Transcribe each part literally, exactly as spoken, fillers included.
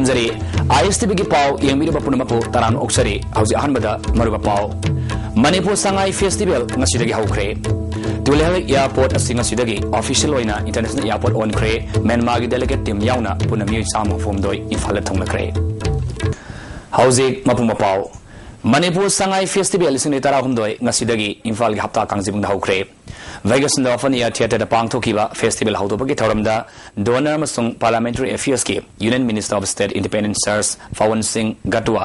ꯊꯝꯖꯔꯤ꯫ ꯑꯥꯏ ꯑꯦꯁ ꯇꯤ ꯚꯤꯒꯤ ꯄꯥꯎ ꯌꯦꯡꯕꯤꯔꯤꯕ ꯄꯨꯝꯅꯃꯛꯄꯨ ꯇꯔꯥꯝꯅ ꯑꯣꯛꯆꯔꯤ꯫ ꯍꯧꯖꯤꯛ ꯑꯍꯥꯟꯕꯗ ꯃꯔꯨꯑꯣꯏꯕ ꯄꯥꯎ꯫ ꯃꯅꯤꯄꯨꯔ ꯁꯉꯥꯏ ꯐꯦꯁꯇꯤꯚꯦꯜ ꯉꯁꯤꯗꯒꯤ ꯍꯧꯈ꯭ꯔꯦ꯫ ꯇꯨꯂꯦꯍꯜ ꯑꯦꯌꯔꯄꯣꯔꯠ ꯑꯁꯤ ꯉꯁꯤꯗꯒꯤ ꯑꯣꯐꯤꯁꯤꯌꯦꯜ ꯑꯣꯏꯅ ꯏꯟꯇꯔꯅꯦꯁꯅꯦꯜ ꯑꯦꯌꯔꯄꯣꯔꯠ ꯑꯣꯟꯈ꯭ꯔꯦ꯫ ꯃ꯭ꯌꯥꯟꯃꯥꯔꯒꯤ ꯗꯦꯂꯤꯒꯦꯠ ꯇꯤꯝ ꯌꯥꯎꯅ ꯄꯨꯟꯅ ꯃꯤꯑꯣꯏ ꯆꯥꯝꯃ ꯍꯨꯝꯐꯨ ꯍꯨꯝꯗꯣꯏ ꯏꯝꯐꯥꯜꯗ ꯊꯨꯡꯂꯈ꯭ꯔꯦ꯫ ꯍꯧꯖꯤꯛ ꯃꯄꯨꯡ ꯃꯄꯥꯎ꯫ ꯃꯅꯤꯄꯨꯔ ꯁꯉꯥꯏ ꯐꯦꯁꯇꯤꯚꯦꯜ ꯂꯤꯁꯤꯡ ꯑꯅꯤ ꯇꯔꯥꯍꯨꯝꯗꯣꯏ ꯉꯁꯤꯗꯒꯤ ꯏꯝꯐꯥꯜꯒꯤ ꯍꯞꯇꯥ ꯀꯥꯡꯖꯩꯕꯨꯡꯗ ꯍꯧꯈ꯭ꯔꯦ꯫ ꯚꯦꯒꯥꯁꯟꯗ ꯑꯣꯄꯟ ꯑꯦꯌꯔ ꯊꯤꯌꯦꯇꯔꯗ ꯄꯥꯡꯊꯣꯛꯈꯤꯕ ꯐꯦꯁꯇꯤꯚꯦꯜ ꯍꯧꯗꯣꯛꯄꯒꯤ ꯊꯧꯔꯝꯗ ꯗꯣꯅꯔ ꯑꯃꯁꯨꯡ ꯄꯥꯔꯂꯤꯌꯥꯃꯦꯟꯇꯔꯤ ꯑꯦꯐꯤꯌꯔꯁꯀꯤ union minister of state independent ꯁꯔꯁ ꯐꯋꯟ ꯁꯤꯡ ꯒꯇꯨꯋꯥ,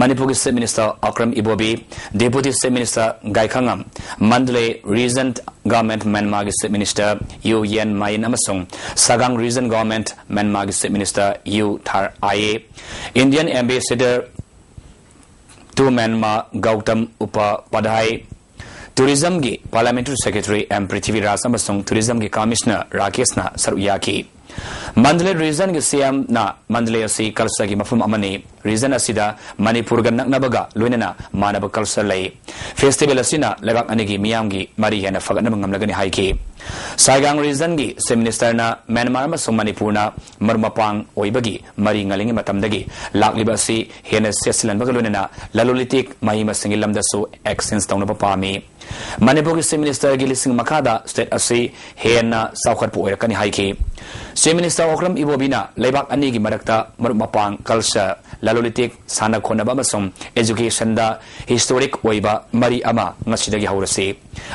ꯃꯅꯤꯄꯨꯔꯒꯤ chief minister Okram Ibobi, deputy chief minister Gaikhangam, Mandalay region government ꯃ꯭ꯌꯥꯟꯃꯥꯔꯒꯤ chief minister U Ye Myint ꯑꯃꯁꯨꯡ ꯁꯒꯥꯡ ꯔꯤꯖꯟ ꯒꯚꯔꯟꯃꯦꯟꯠ ꯃ꯭ꯌꯥꯟꯃꯥꯔꯒꯤ chief minister U Thar Aye, Indian ambassador to Myanmar Gautam Upadhyay, ꯇꯨꯔꯤꯖꯝꯒꯤ ꯄꯥꯔꯂꯤꯌꯥꯃꯦꯟꯇꯔꯤ ꯁꯦꯀ꯭ꯔꯦꯇꯔꯤ ꯑꯦꯝ ꯄ꯭ꯔꯤꯊꯤꯕꯤꯔꯥꯖ ꯑꯃꯁꯨꯡ ꯇꯨꯔꯤꯖꯝꯒꯤ ꯀꯃꯤꯁꯅꯔ ꯔꯥꯀꯦꯁꯅ ꯁꯔꯨꯛ ꯌꯥꯈꯤ꯫ ꯃꯟꯗꯂꯦ ꯔꯤꯖꯟꯒꯤ ꯁꯤ ꯑꯦꯝꯅ ꯃꯟꯗꯂꯦ ꯑꯁꯤ ꯀꯜꯆꯔꯒꯤ ꯃꯐꯝ ꯑꯃꯅꯤ꯫ ꯔꯤꯖꯟ ꯑꯁꯤꯗ ꯃꯅꯤꯄꯨꯔꯒ ꯅꯛꯅꯕꯒ ꯂꯣꯏꯅꯅ ꯃꯥꯟꯅꯕ ꯀꯜꯆꯔ ꯂꯩ꯫ ꯐꯦꯁꯇꯤꯚꯦꯜ ꯑꯁꯤꯅ ꯂꯩꯕꯥꯛ ꯑꯅꯤꯒꯤ ꯃꯤꯌꯥꯝꯒꯤ ꯃꯔꯤ ꯍꯦꯟꯅ ꯐꯒꯠꯅꯕ ꯉꯝꯂꯒꯅꯤ ꯍꯥꯏꯈꯤ꯫ ꯁꯥꯏꯒꯥꯡ ꯔꯤꯖꯟꯒꯤ ꯆꯤꯐ ꯃꯤꯅꯤꯁꯇꯔꯅ ꯃ꯭ꯌꯥꯟꯃꯥꯔ ꯑꯃꯁꯨꯡ ꯃꯅꯤꯄꯨꯔꯅ ꯃꯔꯨꯞ ꯃꯄꯥꯡ ꯑꯣꯏꯕꯒꯤ ꯃꯔꯤ ꯉꯜꯂꯤꯉꯩ ꯃꯇꯝꯗꯒꯤ ꯂꯥꯛꯂꯤꯕ ꯑꯁꯤ ꯍꯦꯟꯅ ꯆꯦꯠꯁꯤꯜꯍꯟꯕꯒ ꯂꯣꯏꯅꯅ ꯂꯂꯣꯟ ꯏꯇꯤꯛ, ꯃꯍꯩ ꯃꯁꯤꯡꯒꯤ ꯂꯝꯗꯁꯨ ꯑꯦꯛꯁꯆꯦꯟꯖ ꯇꯧꯅꯕ ꯄꯥꯝꯃꯤ꯫ ꯃꯅꯤꯄꯨꯔꯒꯤ ꯆꯤꯐ ꯃꯤꯅꯤꯁꯇꯔꯒꯤ ꯂꯤꯁꯤꯡ ꯃꯈꯥꯗ ꯁ꯭ꯇꯦꯠ ꯑꯁꯤ ꯍꯦꯟꯅ ꯆꯥꯎꯈꯠꯄ ꯑꯣꯏꯔꯛꯀꯅꯤ ꯍꯥꯏꯈꯤ꯫ ꯆꯤꯐ ꯃꯤꯅꯤꯁꯇꯔ ꯑꯣꯀ꯭ꯔꯝ ꯏꯕꯣꯕꯤꯅ ꯂꯩꯕꯥꯛ ꯑꯅꯤꯒꯤ ꯃꯔꯛꯇ ꯃꯔꯨꯞ ꯃꯄꯥꯡ, ꯀꯜꯆꯔ, ꯂꯂꯣꯟ ꯏꯇꯤꯛ, ꯁꯥꯟꯅ ꯈꯣꯠꯅꯕ ꯑꯃꯁꯨꯡ ꯑꯦꯖꯨꯀꯦꯁꯟꯗ ꯍꯤꯁꯇꯣꯔꯤꯛ ꯑꯣꯏꯕ ꯃꯔꯤ ꯑꯃ ꯉꯁꯤꯗꯒꯤ ꯍꯧꯔꯁꯤ꯫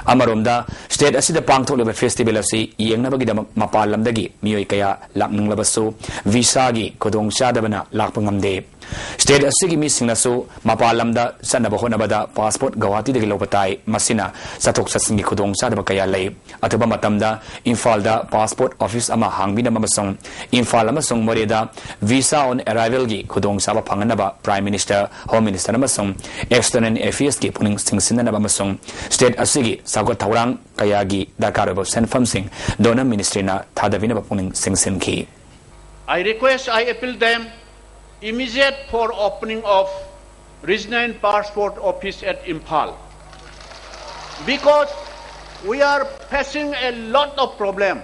ꯑꯃꯔꯣꯝꯗ, ꯁ꯭ꯇꯦꯠ ꯑꯁꯤꯗ ꯄꯥꯡꯊꯣꯛꯂꯤꯕ ꯐꯦꯁꯇꯤꯚꯦꯜ ꯑꯁꯤ ꯌꯦꯡꯅꯕꯒꯤꯗꯃꯛ ꯃꯄꯥꯟ ꯂꯝꯗꯒꯤ ꯃꯤꯑꯣꯏ ꯀꯌꯥ ꯂꯥꯛꯅꯤꯡꯂꯕꯁꯨ, ꯚꯤꯁꯥꯒꯤ ꯈꯨꯗꯣꯡꯆꯥꯗꯕꯅ ꯂꯥꯛꯄ ꯉꯝꯗꯦ꯫ ꯁ꯭ꯇꯦꯠ ꯑꯁꯤꯒꯤ ꯃꯤꯁꯤꯡꯅꯁꯨ ꯃꯄꯥꯟ ꯂꯝꯗ ꯆꯠꯅꯕ ꯍꯣꯠꯅꯕꯗ ꯄꯥꯁꯄꯣꯔꯠ ꯒꯧꯍꯥꯇꯤꯗꯒꯤ ꯂꯧꯕ ꯇꯥꯏ꯫ ꯃꯁꯤꯅ ꯆꯠꯊꯣꯛ ꯆꯠꯁꯤꯟꯒꯤ ꯈꯨꯗꯣꯡꯆꯥꯗꯕ ꯀꯌꯥ ꯂꯩ꯫ ꯑꯊꯨꯕ ꯃꯇꯝꯗ ꯏꯝꯐꯥꯜꯗ ꯄꯥꯁꯄꯣꯔꯠ ꯑꯣꯐꯤꯁ ꯑꯃ ꯍꯥꯡꯕꯤꯅꯕ ꯑꯃꯁꯨꯡ ꯏꯝꯐꯥꯜ ꯑꯃꯁꯨꯡ ꯃꯣꯔꯦꯗ ꯚꯤꯁꯥ ꯑꯣꯟ ꯑꯦꯔꯥꯏꯚꯦꯜꯒꯤ ꯈꯨꯗꯣꯡꯆꯥꯕ ꯐꯪꯍꯟꯅꯕ ꯄ꯭ꯔꯥꯏꯝ ꯃꯤꯅꯤꯁꯇꯔ, ꯍꯣꯝ ꯃꯤꯅꯤꯁꯇꯔ ꯑꯃꯁꯨꯡ ꯑꯦꯛꯁꯇꯔꯅꯦꯜ ꯑꯦꯐꯤꯌꯔꯁꯀꯤ ꯄꯨꯛꯅꯤꯡ ꯆꯤꯡꯁꯤꯟꯅꯅꯕ ꯑꯃꯁꯨꯡ ꯁ꯭ꯇꯦꯠ ꯑꯁꯤꯒꯤ ꯆꯥꯎꯈꯠ ꯊꯧꯔꯥꯡ ꯀꯌꯥꯒꯤ ꯗꯔꯀꯥꯔ ꯑꯣꯏꯕ ꯁꯦꯟꯐꯝꯁꯤꯡ ꯗꯣꯅꯔ ꯃꯤꯅꯤꯁꯇ꯭ꯔꯤꯅ ꯊꯥꯗꯕꯤꯅꯕ ꯄꯨꯛꯅꯤꯡ ꯆꯤꯡꯁꯤꯟꯈꯤ꯫ I request, I appeal them immediate for opening of Regional Passport Office at Imphal. Because we are facing a lot of problem,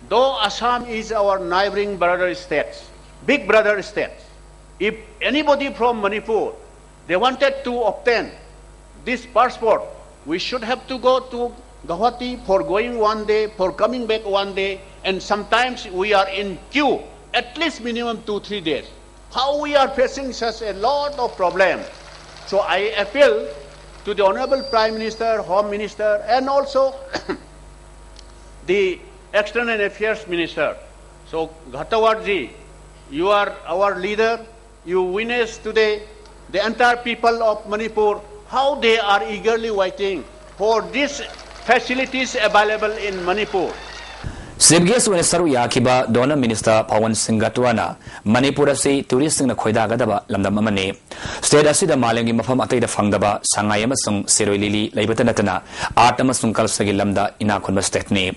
though Assam is our neighboring brother state, big brother state. If anybody from Manipur, they wanted to obtain this passport, we should have to go to Guwahati for going one day, for coming back one day, and sometimes we are in queue at least minimum two, three days. How we are facing such a lot of problem. So I appeal to the Honorable Prime Minister, Home Minister, and also the External Affairs Minister. So Ghatawat ji, you are our leader. You witness today the entire people of Manipur, how they are eagerly waiting for these facilities available in Manipur. Chief Guest ꯑꯣꯏꯅ ꯁꯔꯨꯛ ꯌꯥꯈꯤꯕ Donor Minister Pawan Singh Gatwa'ꯅ Manipur ꯑꯁꯤ touristꯁꯤꯡꯅ ꯈꯣꯏꯗꯥꯒꯗꯕ ꯂꯝꯗꯝ ꯑꯃꯅꯤ꯫ State ꯑꯁꯤꯗ ꯃꯥꯂꯦꯝꯒꯤ ꯃꯐꯝ ꯑꯇꯩꯗ ꯐꯪꯗꯕ ꯁꯉꯥꯏ ꯑꯃꯁꯨꯡ ꯁꯤꯔꯣꯏ ꯂꯤꯂꯤ ꯂꯩꯕꯇ ꯅꯠꯇꯅ art ꯑꯃꯁꯨꯡ cultureꯒꯤ ꯂꯝꯗ ꯏꯅꯥꯛ ꯈꯨꯟꯕ stateꯅꯤ꯫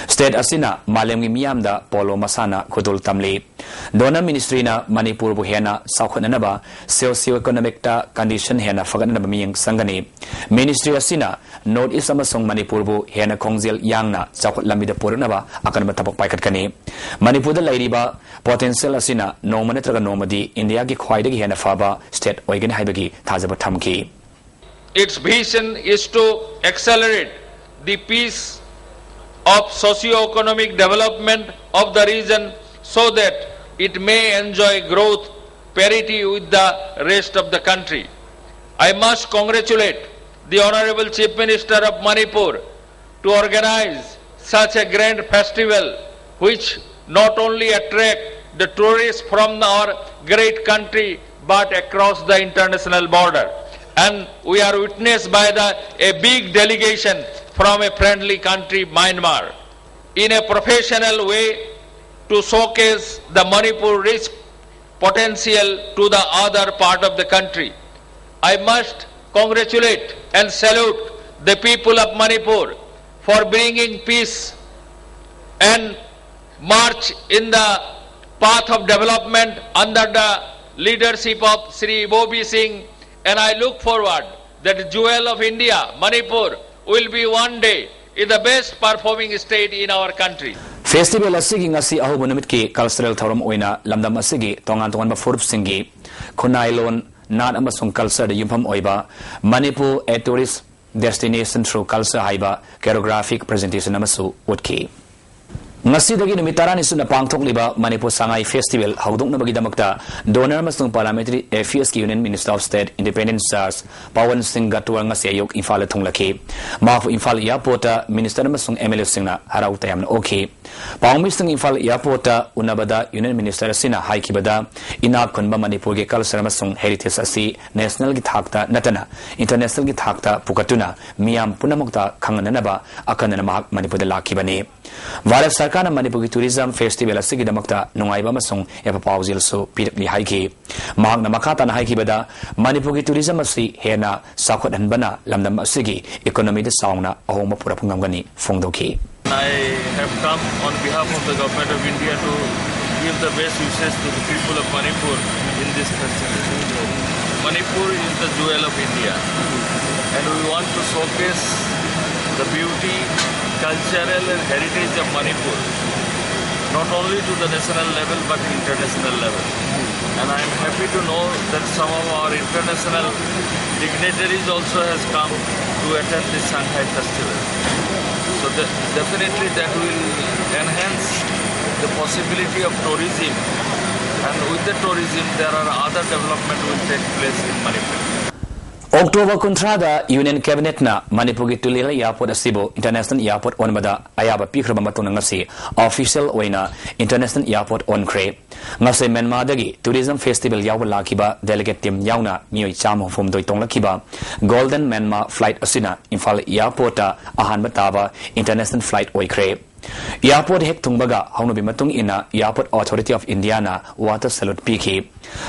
State ꯑꯁꯤꯅ ꯃꯥꯂꯦꯝꯒꯤ ꯃꯤꯌꯥꯝꯗ polo ꯃꯁꯥꯟꯅ ꯈꯨꯗꯣꯜ ꯇꯝꯂꯤ꯫ Donor Ministryꯅ ꯃꯅꯤꯄꯨꯔꯕꯨ ꯍꯦꯟꯅ ꯆꯥꯎꯈꯠꯅꯅꯕ socio-economicꯇ condition ꯍꯦꯟꯅ ꯐꯒꯠꯅꯅꯕ ꯃꯤꯠꯌꯦꯡ ꯆꯪꯒꯅꯤ꯫ Ministry ꯑꯁꯤꯅ North East ꯑꯃꯁꯨꯡ ꯃꯅꯤꯄꯨꯔꯕꯨ ꯍꯦꯟꯅ ꯈꯣꯡꯖꯦꯜ ꯌꯥꯡꯅ ꯆꯥꯎꯈꯠ ꯂꯝꯕꯤꯗ ꯄꯨꯔꯛꯅꯕ ꯑꯀꯟꯕ ꯊꯕꯛ ꯄꯥꯏꯈꯠꯀꯅꯤ꯫ ꯃꯅꯤꯄꯨꯔꯗ ꯂꯩꯔꯤꯕ potential ꯑꯁꯤꯅ ꯅꯣꯡꯃ ꯅꯠꯇ꯭ꯔꯒ ꯅꯣꯡꯃꯗꯤ ꯏꯟꯗꯤꯌꯥꯒꯤ ꯈ꯭ꯋꯥꯏꯗꯒꯤ ꯍꯦꯟꯅ ꯐꯕ state ꯑꯣꯏꯒꯅꯤ ꯍꯥꯏꯕꯒꯤ ꯊꯥꯖꯕ ꯊꯝꯈꯤ꯫ Its vision is to accelerate the pace of socio-economic development of the region so that it may enjoy growth parity with the rest of the country. I must congratulate the Honorable Chief Minister of Manipur to organize such a grand festival which not only attract the tourists from our great country but across the international border. And we are witnessed by the, a big delegation from a friendly country, Myanmar, in a professional way to showcase the Manipur rich potential to the other part of the country. I must congratulate and salute the people of Manipur for bringing peace and march in the path of development under the leadership of Shri Ibobi Singh, and I look forward that jewel of India, Manipur, will be one day is the best performing state in our country. Festival ꯑꯁꯤꯒꯤ ꯉꯁꯤ ꯑꯍꯧꯕ ꯅꯨꯃꯤꯠꯀꯤ cultural ꯊꯧꯔꯝ ꯑꯣꯏꯅ ꯂꯝꯗꯝ ꯑꯁꯤꯒꯤ ꯇꯣꯉꯥꯟ ꯇꯣꯉꯥꯟꯕ ꯐꯨꯔꯨꯞꯁꯤꯡꯒꯤ ꯈꯨꯟꯅꯥꯏ ꯂꯣꯟ, ꯅꯥꯠ ꯑꯃꯁꯨꯡ cultureꯗ ꯌꯨꯝꯐꯝ ꯑꯣꯏꯕ Manipur, a tourist destination through culture ꯍꯥꯏꯕ choreographic presentation ꯑꯃꯁꯨ ꯎꯠꯈꯤ꯫ ꯉꯁꯤꯗꯒꯤ ꯅꯨꯃꯤꯠ ꯇꯔꯥꯅꯤ ꯁꯨꯅ ꯄꯥꯡꯊꯣꯛꯂꯤꯕ ꯃꯅꯤꯄꯨꯔ ꯁꯉꯥꯏ Festival ꯍꯧꯗꯣꯛꯅꯕꯒꯤꯗꯃꯛꯇ Donor ꯑꯃꯁꯨꯡ Parliamentary Affairsꯀꯤ Union Minister of State Independent Charge Pawan ꯁꯤꯡ ꯒꯇꯣꯔ ꯉꯁꯤ ꯑꯌꯨꯛ ꯏꯝꯐꯥꯜꯗ ꯊꯨꯡꯂꯈꯤ꯫ ꯃꯍꯥꯛꯄꯨ ꯏꯝꯐꯥꯜ airportꯇ Minister ꯑꯃꯁꯨꯡ MLAꯁꯤꯡꯅ ꯍꯔꯥꯎ ꯇꯌꯥꯝꯅ ꯑꯣꯛꯈꯤ꯫ ꯄꯥꯎꯃꯤꯁꯤꯡ ꯏꯝꯐꯥꯜ airportꯇ ꯎꯅꯕꯗ Union Minister ꯑꯁꯤꯅ ꯍꯥꯏꯈꯤꯕꯗ, ꯏꯅꯥꯛ ꯈꯨꯟꯕ ꯃꯅꯤꯄꯨꯔꯒꯤ culture ꯑꯃꯁꯨꯡ heritage ꯑꯁꯤ nationalꯒꯤ ꯊꯥꯛꯇ ꯅꯠꯇꯅ internationalꯒꯤ ꯊꯥꯛꯇ ꯄꯨꯈꯠꯇꯨꯅ ꯃꯤꯌꯥꯝ ꯄꯨꯝꯅꯃꯛꯇ ꯈꯪꯍꯟꯅꯅꯕ ꯑꯈꯟꯅꯅ ꯃꯍꯥꯛ ꯃꯅꯤꯄꯨꯔꯗ ꯂꯥꯛꯈꯤꯕꯅꯤ꯫ ꯚꯥꯔꯠ ꯁꯔꯀꯥꯔꯅ ꯃꯅꯤꯄꯨꯔꯒꯤ tourism festival ꯑꯁꯤꯒꯤꯗꯃꯛꯇ ꯅꯨꯡꯉꯥꯏꯕ ꯑꯃꯁꯨꯡ ꯌꯥꯏꯐ ꯄꯥꯎꯖꯦꯜꯁꯨ ꯄꯤꯔꯛꯂꯤ ꯍꯥꯏꯈꯤ꯫ ꯃꯍꯥꯛꯅ ꯃꯈꯥ ꯇꯥꯅ ꯍꯥꯏꯈꯤꯕꯗ, ꯃꯅꯤꯄꯨꯔꯒꯤ tourism ꯑꯁꯤ ꯍꯦꯟꯅ ꯆꯥꯎꯈꯠꯍꯟꯕꯅ ꯂꯝꯗꯝ ꯑꯁꯤꯒꯤ economyꯗ ꯆꯥꯎꯅ ꯑꯍꯣꯡꯕ ꯄꯨꯔꯛꯄ ꯉꯝꯒꯅꯤ ꯐꯣꯡꯗꯣꯛꯈꯤ꯫ I have come on behalf of the Government of India to give the best wishes to the people of Manipur in this festival. Manipur is the jewel of India, and we want to showcase the beauty, cultural and heritage of Manipur, not only to the national level but international level. And I am happy to know that some of our international dignitaries also has come to attend this Shanghai festival. So de- definitely that will enhance the possibility of tourism, and with the tourism there are other development will take place in Manipur. October ꯀꯨꯟꯊ꯭ꯔꯥꯗ Union Cabinetꯅ ꯃꯅꯤꯄꯨꯔꯒꯤ Tulihal airport ꯑꯁꯤꯕꯨ international airport ꯑꯣꯟꯕꯗ ꯑꯌꯥꯕ ꯄꯤꯈ꯭ꯔꯕ ꯃꯇꯨꯡꯗ ꯉꯁꯤ official ꯑꯣꯏꯅ international airport ꯑꯣꯟꯈ꯭ꯔꯦ꯫ ꯉꯁꯤ ꯃ꯭ꯌꯥꯟꯃꯥꯔꯗꯒꯤ tourism festival ꯌꯥꯎꯕ ꯂꯥꯛꯈꯤꯕ delegate team ꯌꯥꯎꯅ ꯃꯤꯑꯣꯏ ꯆꯥꯝꯃ ꯍꯨꯝꯐꯨ ꯍꯨꯝꯗꯣꯏ ꯇꯣꯡꯂꯛꯈꯤꯕ Golden Myanmar flight ꯑꯁꯤꯅ ꯏꯝꯐꯥꯜ airportꯇ ꯑꯍꯥꯟꯕ ꯇꯥꯕ international flight ꯑꯣꯏꯈ꯭ꯔꯦ꯫ Airport ꯍꯦꯛ ꯊꯨꯡꯕꯒ ꯍꯧꯅꯕꯤ ꯃꯇꯨꯡ ꯏꯟꯅ Airport Authority of Indiaꯅ water salute ꯄꯤꯈꯤ꯫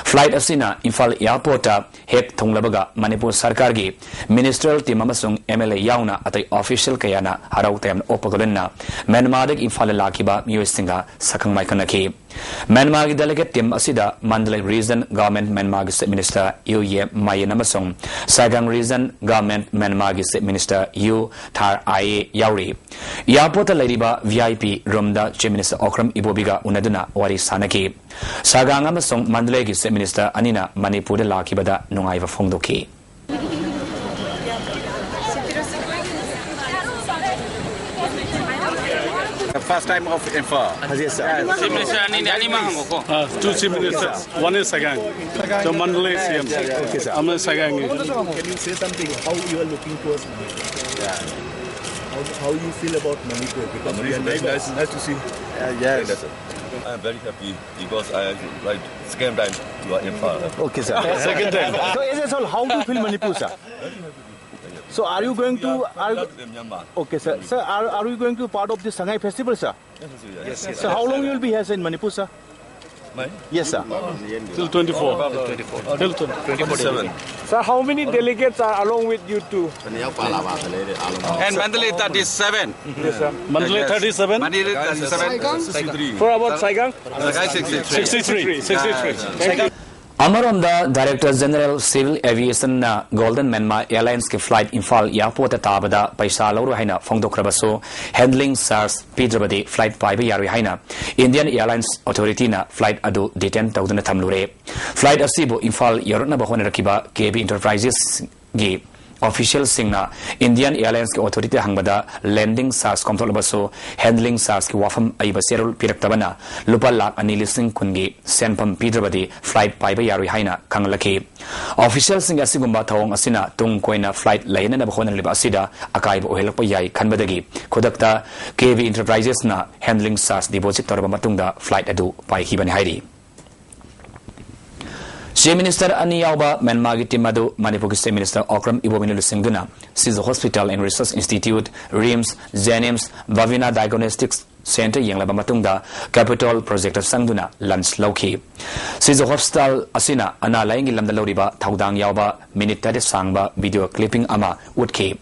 Flight ꯑꯁꯤꯅ ꯏꯝꯐꯥꯜ airportꯇ ꯍꯦꯛ ꯊꯨꯡꯂꯕꯒ ꯃꯅꯤꯄꯨꯔ ꯁꯔꯀꯥꯔꯒꯤ ministerial team ꯑꯃꯁꯨꯡ MLA ꯌꯥꯎꯅ ꯑꯇꯩ official ꯀꯌꯥꯅ ꯍꯔꯥꯎ ꯇꯌꯥꯝꯅ ꯑꯣꯛꯄꯒ ꯂꯣꯏꯅꯅ ꯃ꯭ꯌꯥꯟꯃꯥꯔꯗꯒꯤ ꯏꯝꯐꯥꯜꯗ ꯂꯥꯛꯈꯤꯕ ꯃꯤꯑꯣꯏꯁꯤꯡꯒ ꯁꯛꯈꯪ ꯃꯥꯏꯈꯠꯅꯈꯤ꯫ ꯃ꯭ꯌꯥꯟꯃꯥꯔꯒꯤ delegate team ꯑꯁꯤꯗ ꯃꯟꯗꯂꯩ Region Government ꯃ꯭ꯌꯥꯟꯃꯥꯔꯒꯤ Chief Minister U Ye Myint ꯑꯃꯁꯨꯡ ꯁꯥꯏꯒꯥꯡ Region Government ꯃ꯭ꯌꯥꯟꯃꯥꯔꯒꯤ Chief Minister U Tha Aye ꯌꯥꯎꯔꯤ꯫ Airportꯇ ꯂꯩꯔꯤꯕ V I P roomꯗ Chief Minister Okram Ibobiꯒ ꯎꯅꯗꯨꯅ ꯋꯥꯔꯤ ꯁꯥꯟꯅꯈꯤ꯫ ꯁꯒꯥꯡ ꯑꯃꯁꯨꯡ ꯃꯟꯗꯂꯦꯒꯤ Chief Minister ꯑꯅꯤꯅ ꯃꯅꯤꯄꯨꯔꯗ ꯂꯥꯛꯈꯤꯕꯗ ꯅꯨꯡꯉꯥꯏꯕ ꯐꯣꯡꯗꯣꯛꯈꯤ꯫ The first time of Imphal. Yes, sir. Chief Minister ꯑꯅꯤꯅꯦ, ꯑꯅꯤꯃꯛ ꯍꯪꯉꯨꯀꯣ꯫ Uh, two chief ministers. One is Sagaing. So Mandalay C M. Okay, sir. I'm a Sagaing. Can you say something? How you are looking towards Manipur? How, how you feel about Manipur? Because we are Nice, neighbors. Nice to see. Uh, yes. I'm very happy because I like second time you are in Imphal. Okay, sir. Second time. So, as a whole, how do you feel Manipur, sir? So, are you going to? Are you, Myanmar. Okay, sir. Sir, are, are you going to part of the Sagaing festival, sir? Yes, So, how long you will be here in Manipur, sir? Mine? Yes, sir. Till twenty-four. Till twenty. Twenty-seven. Sir, how many delegates are along with you two? And Mandalay thirty-seven. Yes, sir. Mandalay thirty-seven. Mandalay thirty-seven. Sixty-three. For about Sagaing? Sagaing sixty-three. Sixty-three. Sixty-three. Thank you. ꯑꯃꯔꯣꯝꯗ Director General Civil Aviationꯅ Golden Myanmar Airlinesꯀꯤ flight Imphal airportꯇ ꯇꯥꯕꯗ ꯄꯩꯁꯥ ꯂꯧꯔꯣꯏ ꯍꯥꯏꯅ ꯐꯣꯡꯗꯣꯛꯈ꯭ꯔꯕꯁꯨ, handling charge ꯄꯤꯗ꯭ꯔꯕꯗꯤ flight ꯄꯥꯏꯕ ꯌꯥꯔꯣꯏ ꯍꯥꯏꯅ Indian Airlines Authorityꯅ flight ꯑꯗꯨ detain ꯇꯧꯗꯨꯅ ꯊꯝꯂꯨꯔꯦ꯫ Flight ꯑꯁꯤꯕꯨ ꯏꯝꯐꯥꯜ ꯌꯧꯔꯛꯅꯕ ꯍꯣꯠꯅꯔꯛꯈꯤꯕ K B Enterprisesꯒꯤ officialꯁꯤꯡꯅ Indian Airlinesꯀꯤ authorityꯗ ꯍꯪꯕꯗ, landing charge ꯀꯣꯝꯊꯣꯛꯂꯕꯁꯨ handling chargeꯀꯤ ꯋꯥꯐꯝ ꯑꯏꯕ ꯆꯦꯔꯣꯜ ꯄꯤꯔꯛꯇꯕꯅ ꯂꯨꯄꯥ ꯂꯥꯈ ꯑꯅꯤ ꯂꯤꯁꯤꯡ ꯀꯨꯟꯒꯤ ꯁꯦꯟꯐꯝ ꯄꯤꯗ꯭ꯔꯕꯗꯤ flight ꯄꯥꯏꯕ ꯌꯥꯔꯣꯏ ꯍꯥꯏꯅ ꯈꯪꯍꯜꯂꯛꯈꯤ꯫ Officialꯁꯤꯡꯒꯤ ꯑꯁꯤꯒꯨꯝꯕ ꯊꯧꯑꯣꯡ ꯑꯁꯤꯅ ꯇꯨꯡ ꯀꯣꯏꯅ flight ꯂꯩꯅꯅꯕ ꯍꯣꯠꯅꯔꯤꯕ ꯑꯁꯤꯗ ꯑꯀꯥꯏꯕ ꯑꯣꯏꯍꯜꯂꯛꯄ ꯌꯥꯏ ꯈꯟꯕꯗꯒꯤ ꯈꯨꯗꯛꯇ K B Enterprisesꯅ handling charge deposit ꯇꯧꯔꯕ ꯃꯇꯨꯡꯗ flight ꯑꯗꯨ ꯄꯥꯏꯈꯤꯕꯅꯤ ꯍꯥꯏꯔꯤ꯫ Chief Minister ꯑꯅꯤ ꯌꯥꯎꯕ ꯃ꯭ꯌꯥꯟꯃꯥꯔꯒꯤ team ꯑꯗꯨ ꯃꯅꯤꯄꯨꯔꯒꯤ Chief Minister Okram Ibobiꯅ ꯂꯨꯆꯤꯡꯗꯨꯅ Shillong Hospital and Research Institute, RIMS, JNIMS, Bhavina Diagnostics Centre ꯌꯦꯡꯂꯕ ꯃꯇꯨꯡꯗ Capitol Projectꯇ ꯆꯪꯗꯨꯅ lunch ꯂꯧꯈꯤ꯫ Shillong Hospital ꯑꯁꯤꯅ ꯑꯅꯥ ꯂꯥꯌꯦꯡꯒꯤ ꯂꯝꯗ ꯂꯧꯔꯤꯕ ꯊꯧꯗꯥꯡ ꯌꯥꯎꯕ minute ꯇꯔꯦꯠ ꯁꯥꯡꯕ video clipping ꯑꯃ ꯎꯠꯈꯤ꯫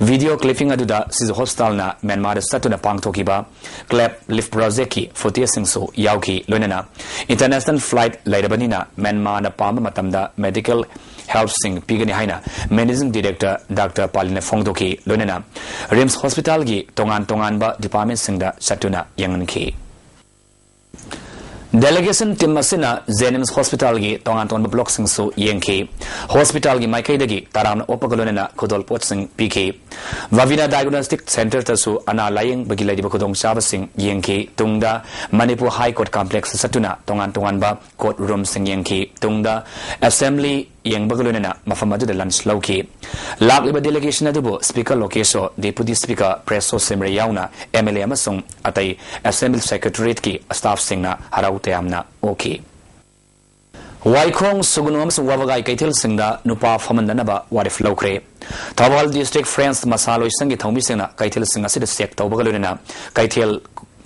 Video clipping ꯑꯗꯨꯗ Shillong Hospitalꯅ ꯃ꯭ꯌꯥꯟꯃꯥꯔꯗ ꯆꯠꯇꯨꯅ ꯄꯥꯡꯊꯣꯛꯈꯤꯕ cleft lip projectꯀꯤ footageꯁꯤꯡꯁꯨ ꯌꯥꯎꯈꯤ, ꯂꯣꯏꯅꯅ international flight ꯂꯩꯔꯕꯅꯤꯅ ꯃ꯭ꯌꯥꯟꯃꯥꯔꯅ ꯄꯥꯝꯕ ꯃꯇꯝꯗ medical helpꯁꯤꯡ ꯄꯤꯒꯅꯤ ꯍꯥꯏꯅ Managing Director Doctor ꯄꯥꯂꯤꯅ ꯐꯣꯡꯗꯣꯛꯈꯤ꯫ ꯂꯣꯏꯅꯅ RIMS Hospitalꯒꯤ ꯇꯣꯉꯥꯟ ꯇꯣꯉꯥꯟꯕ departmentꯁꯤꯡꯗ ꯆꯠꯇꯨꯅ ꯌꯦꯡꯍꯟꯈꯤ꯫ Delegation team ꯑꯁꯤꯅ JNIMS Hospitalꯒꯤ ꯇꯣꯉꯥꯟ ꯇꯣꯉꯥꯟꯕ blockꯁꯤꯡꯁꯨ ꯌꯦꯡꯈꯤ꯫ Hospitalꯒꯤ ꯃꯥꯏꯀꯩꯗꯒꯤ ꯇꯔꯥꯝꯅ ꯑꯣꯛꯄꯒ ꯂꯣꯏꯅꯅ ꯈꯨꯗꯣꯜꯄꯣꯠꯁꯤꯡ ꯄꯤꯈꯤ꯫ Vavina Diagnostic Centreꯗꯁꯨ ꯑꯅꯥ ꯂꯥꯌꯦꯡꯕꯒꯤ ꯂꯩꯔꯤꯕ ꯈꯨꯗꯣꯡꯆꯥꯕꯁꯤꯡ ꯌꯦꯡꯈꯤ꯫ ꯇꯨꯡꯗ Manipur High Court Complexꯇ ꯆꯠꯇꯨꯅ ꯇꯣꯉꯥꯟ ꯇꯣꯉꯥꯟꯕ court roomꯁꯤꯡ ꯌꯦꯡꯈꯤ꯫ ꯇꯨꯡꯗ Assembly ꯌꯦꯡꯕꯒ ꯂꯣꯏꯅꯅ ꯃꯐꯝ ꯑꯗꯨꯗ lunch ꯂꯧꯈꯤ꯫ ꯂꯥꯛꯂꯤꯕ delegation ꯑꯗꯨꯕꯨ Speaker ꯂꯣꯀꯦꯁꯣ, Deputy Speaker ꯄ꯭ꯔꯦꯁꯣ ꯁꯤꯝꯔꯦ ꯌꯥꯎꯅ MLA ꯑꯃꯁꯨꯡ ꯑꯇꯩ Assembly Secretariatꯀꯤ staffꯁꯤꯡꯅ ꯍꯔꯥꯎ ꯇꯌꯥꯝꯅ ꯑꯣꯛꯈꯤ꯫ ꯋꯥꯏꯈꯣꯡ, ꯁꯨꯒꯨꯅꯨ ꯑꯃꯁꯨꯡ ꯋꯥꯕꯒꯥꯏ ꯀꯩꯊꯦꯜꯁꯤꯡꯗ ꯅꯨꯄꯥ ꯐꯝꯍꯟꯗꯅꯕ ꯋꯥꯔꯦꯞ ꯂꯧꯈ꯭ꯔꯦ꯫ ꯊꯧꯕꯥꯜ District Friends ꯃꯁꯥ ꯂꯣꯏꯁꯪꯒꯤ ꯊꯧꯃꯤꯁꯤꯡꯅ ꯀꯩꯊꯦꯜꯁꯤꯡ ꯑꯁꯤꯗ check ꯇꯧꯕꯒ ꯂꯣꯏꯅꯅ ꯀꯩꯊꯦꯜ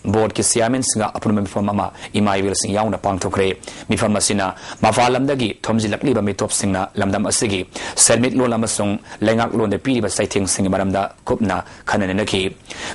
boardꯀꯤ chairmanꯁꯤꯡꯒ ꯑꯄꯨꯟꯕ ꯃꯤꯐꯝ ꯑꯃ ꯏꯃꯥ ꯏꯕꯦꯜꯁꯤꯡ ꯌꯥꯎꯅ ꯄꯥꯡꯊꯣꯛꯈ꯭ꯔꯦ꯫ ꯃꯤꯐꯝ ꯑꯁꯤꯅ ꯃꯄꯥꯟ ꯂꯝꯗꯒꯤ ꯊꯣꯝꯖꯤꯜꯂꯛꯂꯤꯕ ꯃꯤꯇꯣꯞꯁꯤꯡꯅ ꯂꯝꯗꯝ ꯑꯁꯤꯒꯤ ꯁꯦꯟꯃꯤꯠꯂꯣꯟ ꯑꯃꯁꯨꯡ ꯂꯩꯉꯥꯛꯂꯣꯟꯗ ꯄꯤꯔꯤꯕ ꯆꯩꯊꯦꯡꯁꯤꯡꯒꯤ ꯃꯔꯝꯗ ꯀꯨꯞꯅ ꯈꯟꯅ ꯅꯩꯅꯈꯤ꯫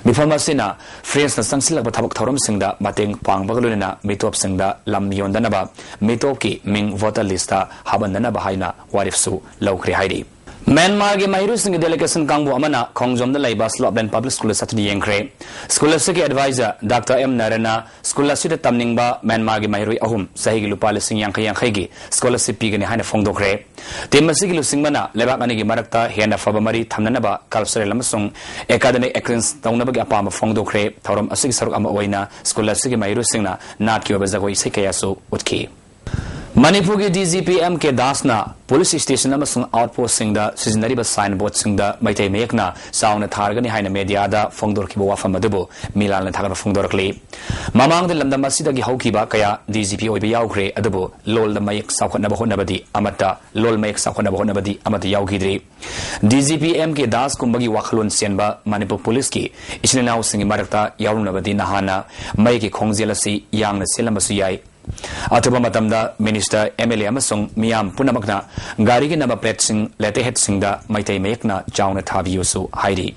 ꯃꯤꯐꯝ ꯑꯁꯤꯅ Friendsꯅ ꯆꯪꯁꯤꯜꯂꯛꯄ ꯊꯕꯛ ꯊꯧꯔꯝꯁꯤꯡꯗ ꯃꯇꯦꯡ ꯄꯥꯡꯕꯒ ꯂꯣꯏꯅꯅ ꯃꯤꯇꯣꯞꯁꯤꯡꯗ ꯂꯝ ꯌꯣꯟꯗꯅꯕ, ꯃꯤꯇꯣꯞꯀꯤ ꯃꯤꯡ voter listꯇ ꯍꯥꯞꯍꯟꯗꯅꯕ ꯍꯥꯏꯅ ꯋꯥꯔꯦꯞꯁꯨ ꯂꯧꯈ꯭ꯔꯦ ꯍꯥꯏꯔꯤ꯫ ꯃ꯭ꯌꯥꯟꯃꯥꯔꯒꯤ ꯃꯍꯩꯔꯣꯏꯁꯤꯡꯒꯤ delegation ꯀꯥꯡꯕꯨ ꯑꯃꯅ ꯈꯣꯡꯖꯣꯝꯗ ꯂꯩꯕ Slopeland Public Schoolꯗ ꯆꯠꯇꯨꯅ ꯌꯦꯡꯈ꯭ꯔꯦ꯫ School ꯑꯁꯤꯒꯤ advisor Doctor ꯑꯦꯝ ꯅꯥꯔꯥꯌꯟꯅ school ꯑꯁꯤꯗ ꯇꯝꯅꯤꯡꯕ ꯃ꯭ꯌꯥꯟꯃꯥꯔꯒꯤ ꯃꯍꯩꯔꯣꯏ ꯑꯍꯨꯝ ꯆꯍꯤꯒꯤ ꯂꯨꯄꯥ ꯂꯤꯁꯤꯡ ꯌꯥꯡꯈꯩ ꯌꯥꯡꯈꯩꯒꯤ scholarship ꯄꯤꯒꯅꯤ ꯍꯥꯏꯅ ꯐꯣꯡꯗꯣꯛꯈ꯭ꯔꯦ꯫ Team ꯑꯁꯤꯒꯤ ꯂꯨꯆꯤꯡꯕꯅ ꯂꯩꯕꯥꯛ ꯑꯅꯤꯒꯤ ꯃꯔꯛꯇ ꯍꯦꯟꯅ ꯐꯕ ꯃꯔꯤ ꯊꯝꯅꯅꯕ cultural ꯑꯃꯁꯨꯡ academic exchange ꯇꯧꯅꯕꯒꯤ ꯑꯄꯥꯝꯕ ꯐꯣꯡꯗꯣꯛꯈ꯭ꯔꯦ꯫ ꯊꯧꯔꯝ ꯑꯁꯤꯒꯤ ꯁꯔꯨꯛ ꯑꯃ ꯑꯣꯏꯅ school ꯑꯁꯤꯒꯤ ꯃꯍꯩꯔꯣꯏꯁꯤꯡꯅ ꯅꯥꯠꯀꯤ ꯑꯣꯏꯕ ꯖꯒꯣꯏ ꯏꯁꯩ ꯀꯌꯥꯁꯨ ꯎꯠꯈꯤ꯫ ꯃꯅꯤꯄꯨꯔꯒꯤ DGP ꯑꯦꯝ ꯀꯦ ꯗꯥꯁꯅ police station ꯑꯃꯁꯨꯡ outpostꯁꯤꯡꯗ ꯁꯤꯖꯤꯟꯅꯔꯤꯕ signboardꯁꯤꯡꯗ ꯃꯩꯇꯩ ꯃꯌꯦꯛꯅ ꯆꯥꯎꯅ ꯊꯥꯔꯒꯅꯤ ꯍꯥꯏꯅ mediaꯗ ꯐꯣꯡꯗꯣꯔꯛꯈꯤꯕ ꯋꯥꯐꯝ ꯑꯗꯨꯕꯨ ꯃꯤꯂꯥꯜꯅ ꯊꯥꯒꯠꯄ ꯐꯣꯡꯗꯣꯔꯛꯂꯤ꯫ ꯃꯃꯥꯡꯗ ꯂꯝꯗꯝ ꯑꯁꯤꯗꯒꯤ ꯍꯧꯈꯤꯕ ꯀꯌꯥ DGP ꯑꯣꯏꯕ ꯌꯥꯎꯈ꯭ꯔꯦ, ꯑꯗꯨꯕꯨ ꯂꯣꯜꯗ ꯃꯌꯦꯛ ꯆꯥꯎꯈꯠꯅꯕ ꯍꯣꯠꯅꯕꯗꯤ ꯑꯃꯠꯇ, ꯂꯣꯜ ꯃꯌꯦꯛ ꯆꯥꯎꯈꯠꯅꯕ ꯍꯣꯠꯅꯕꯗꯤ ꯑꯃꯠꯇ ꯌꯥꯎꯈꯤꯗ꯭ꯔꯤ꯫ DGP ꯑꯦꯝ ꯀꯦ ꯗꯥꯁꯀꯨꯝꯕꯒꯤ ꯋꯥꯈꯜꯂꯣꯟ ꯆꯦꯟꯕ ꯃꯅꯤꯄꯨꯔ policeꯀꯤ ꯏꯆꯤꯟ ꯏꯅꯥꯎꯁꯤꯡꯒꯤ ꯃꯔꯛꯇ ꯌꯥꯎꯔꯝꯂꯕꯗꯤ ꯅꯍꯥꯟꯅ ꯃꯌꯦꯛꯀꯤ ꯈꯣꯡꯖꯦꯜ ꯑꯁꯤ ꯌꯥꯡꯅ ꯆꯦꯜꯂꯝꯕꯁꯨ ꯌꯥꯏ꯫ ꯑꯊꯨꯕ ꯃꯇꯝꯗ minister, MLA ꯑꯃꯁꯨꯡ ꯃꯤꯌꯥꯝ ꯄꯨꯝꯅꯃꯛꯅ ꯒꯥꯔꯤꯒꯤ number plateꯁꯤꯡ, letterheadꯁꯤꯡꯗ ꯃꯩꯇꯩ ꯃꯌꯦꯛꯅ ꯆꯥꯎꯅ ꯊꯥꯕꯤꯌꯨꯁꯨ ꯍꯥꯏꯔꯤ꯫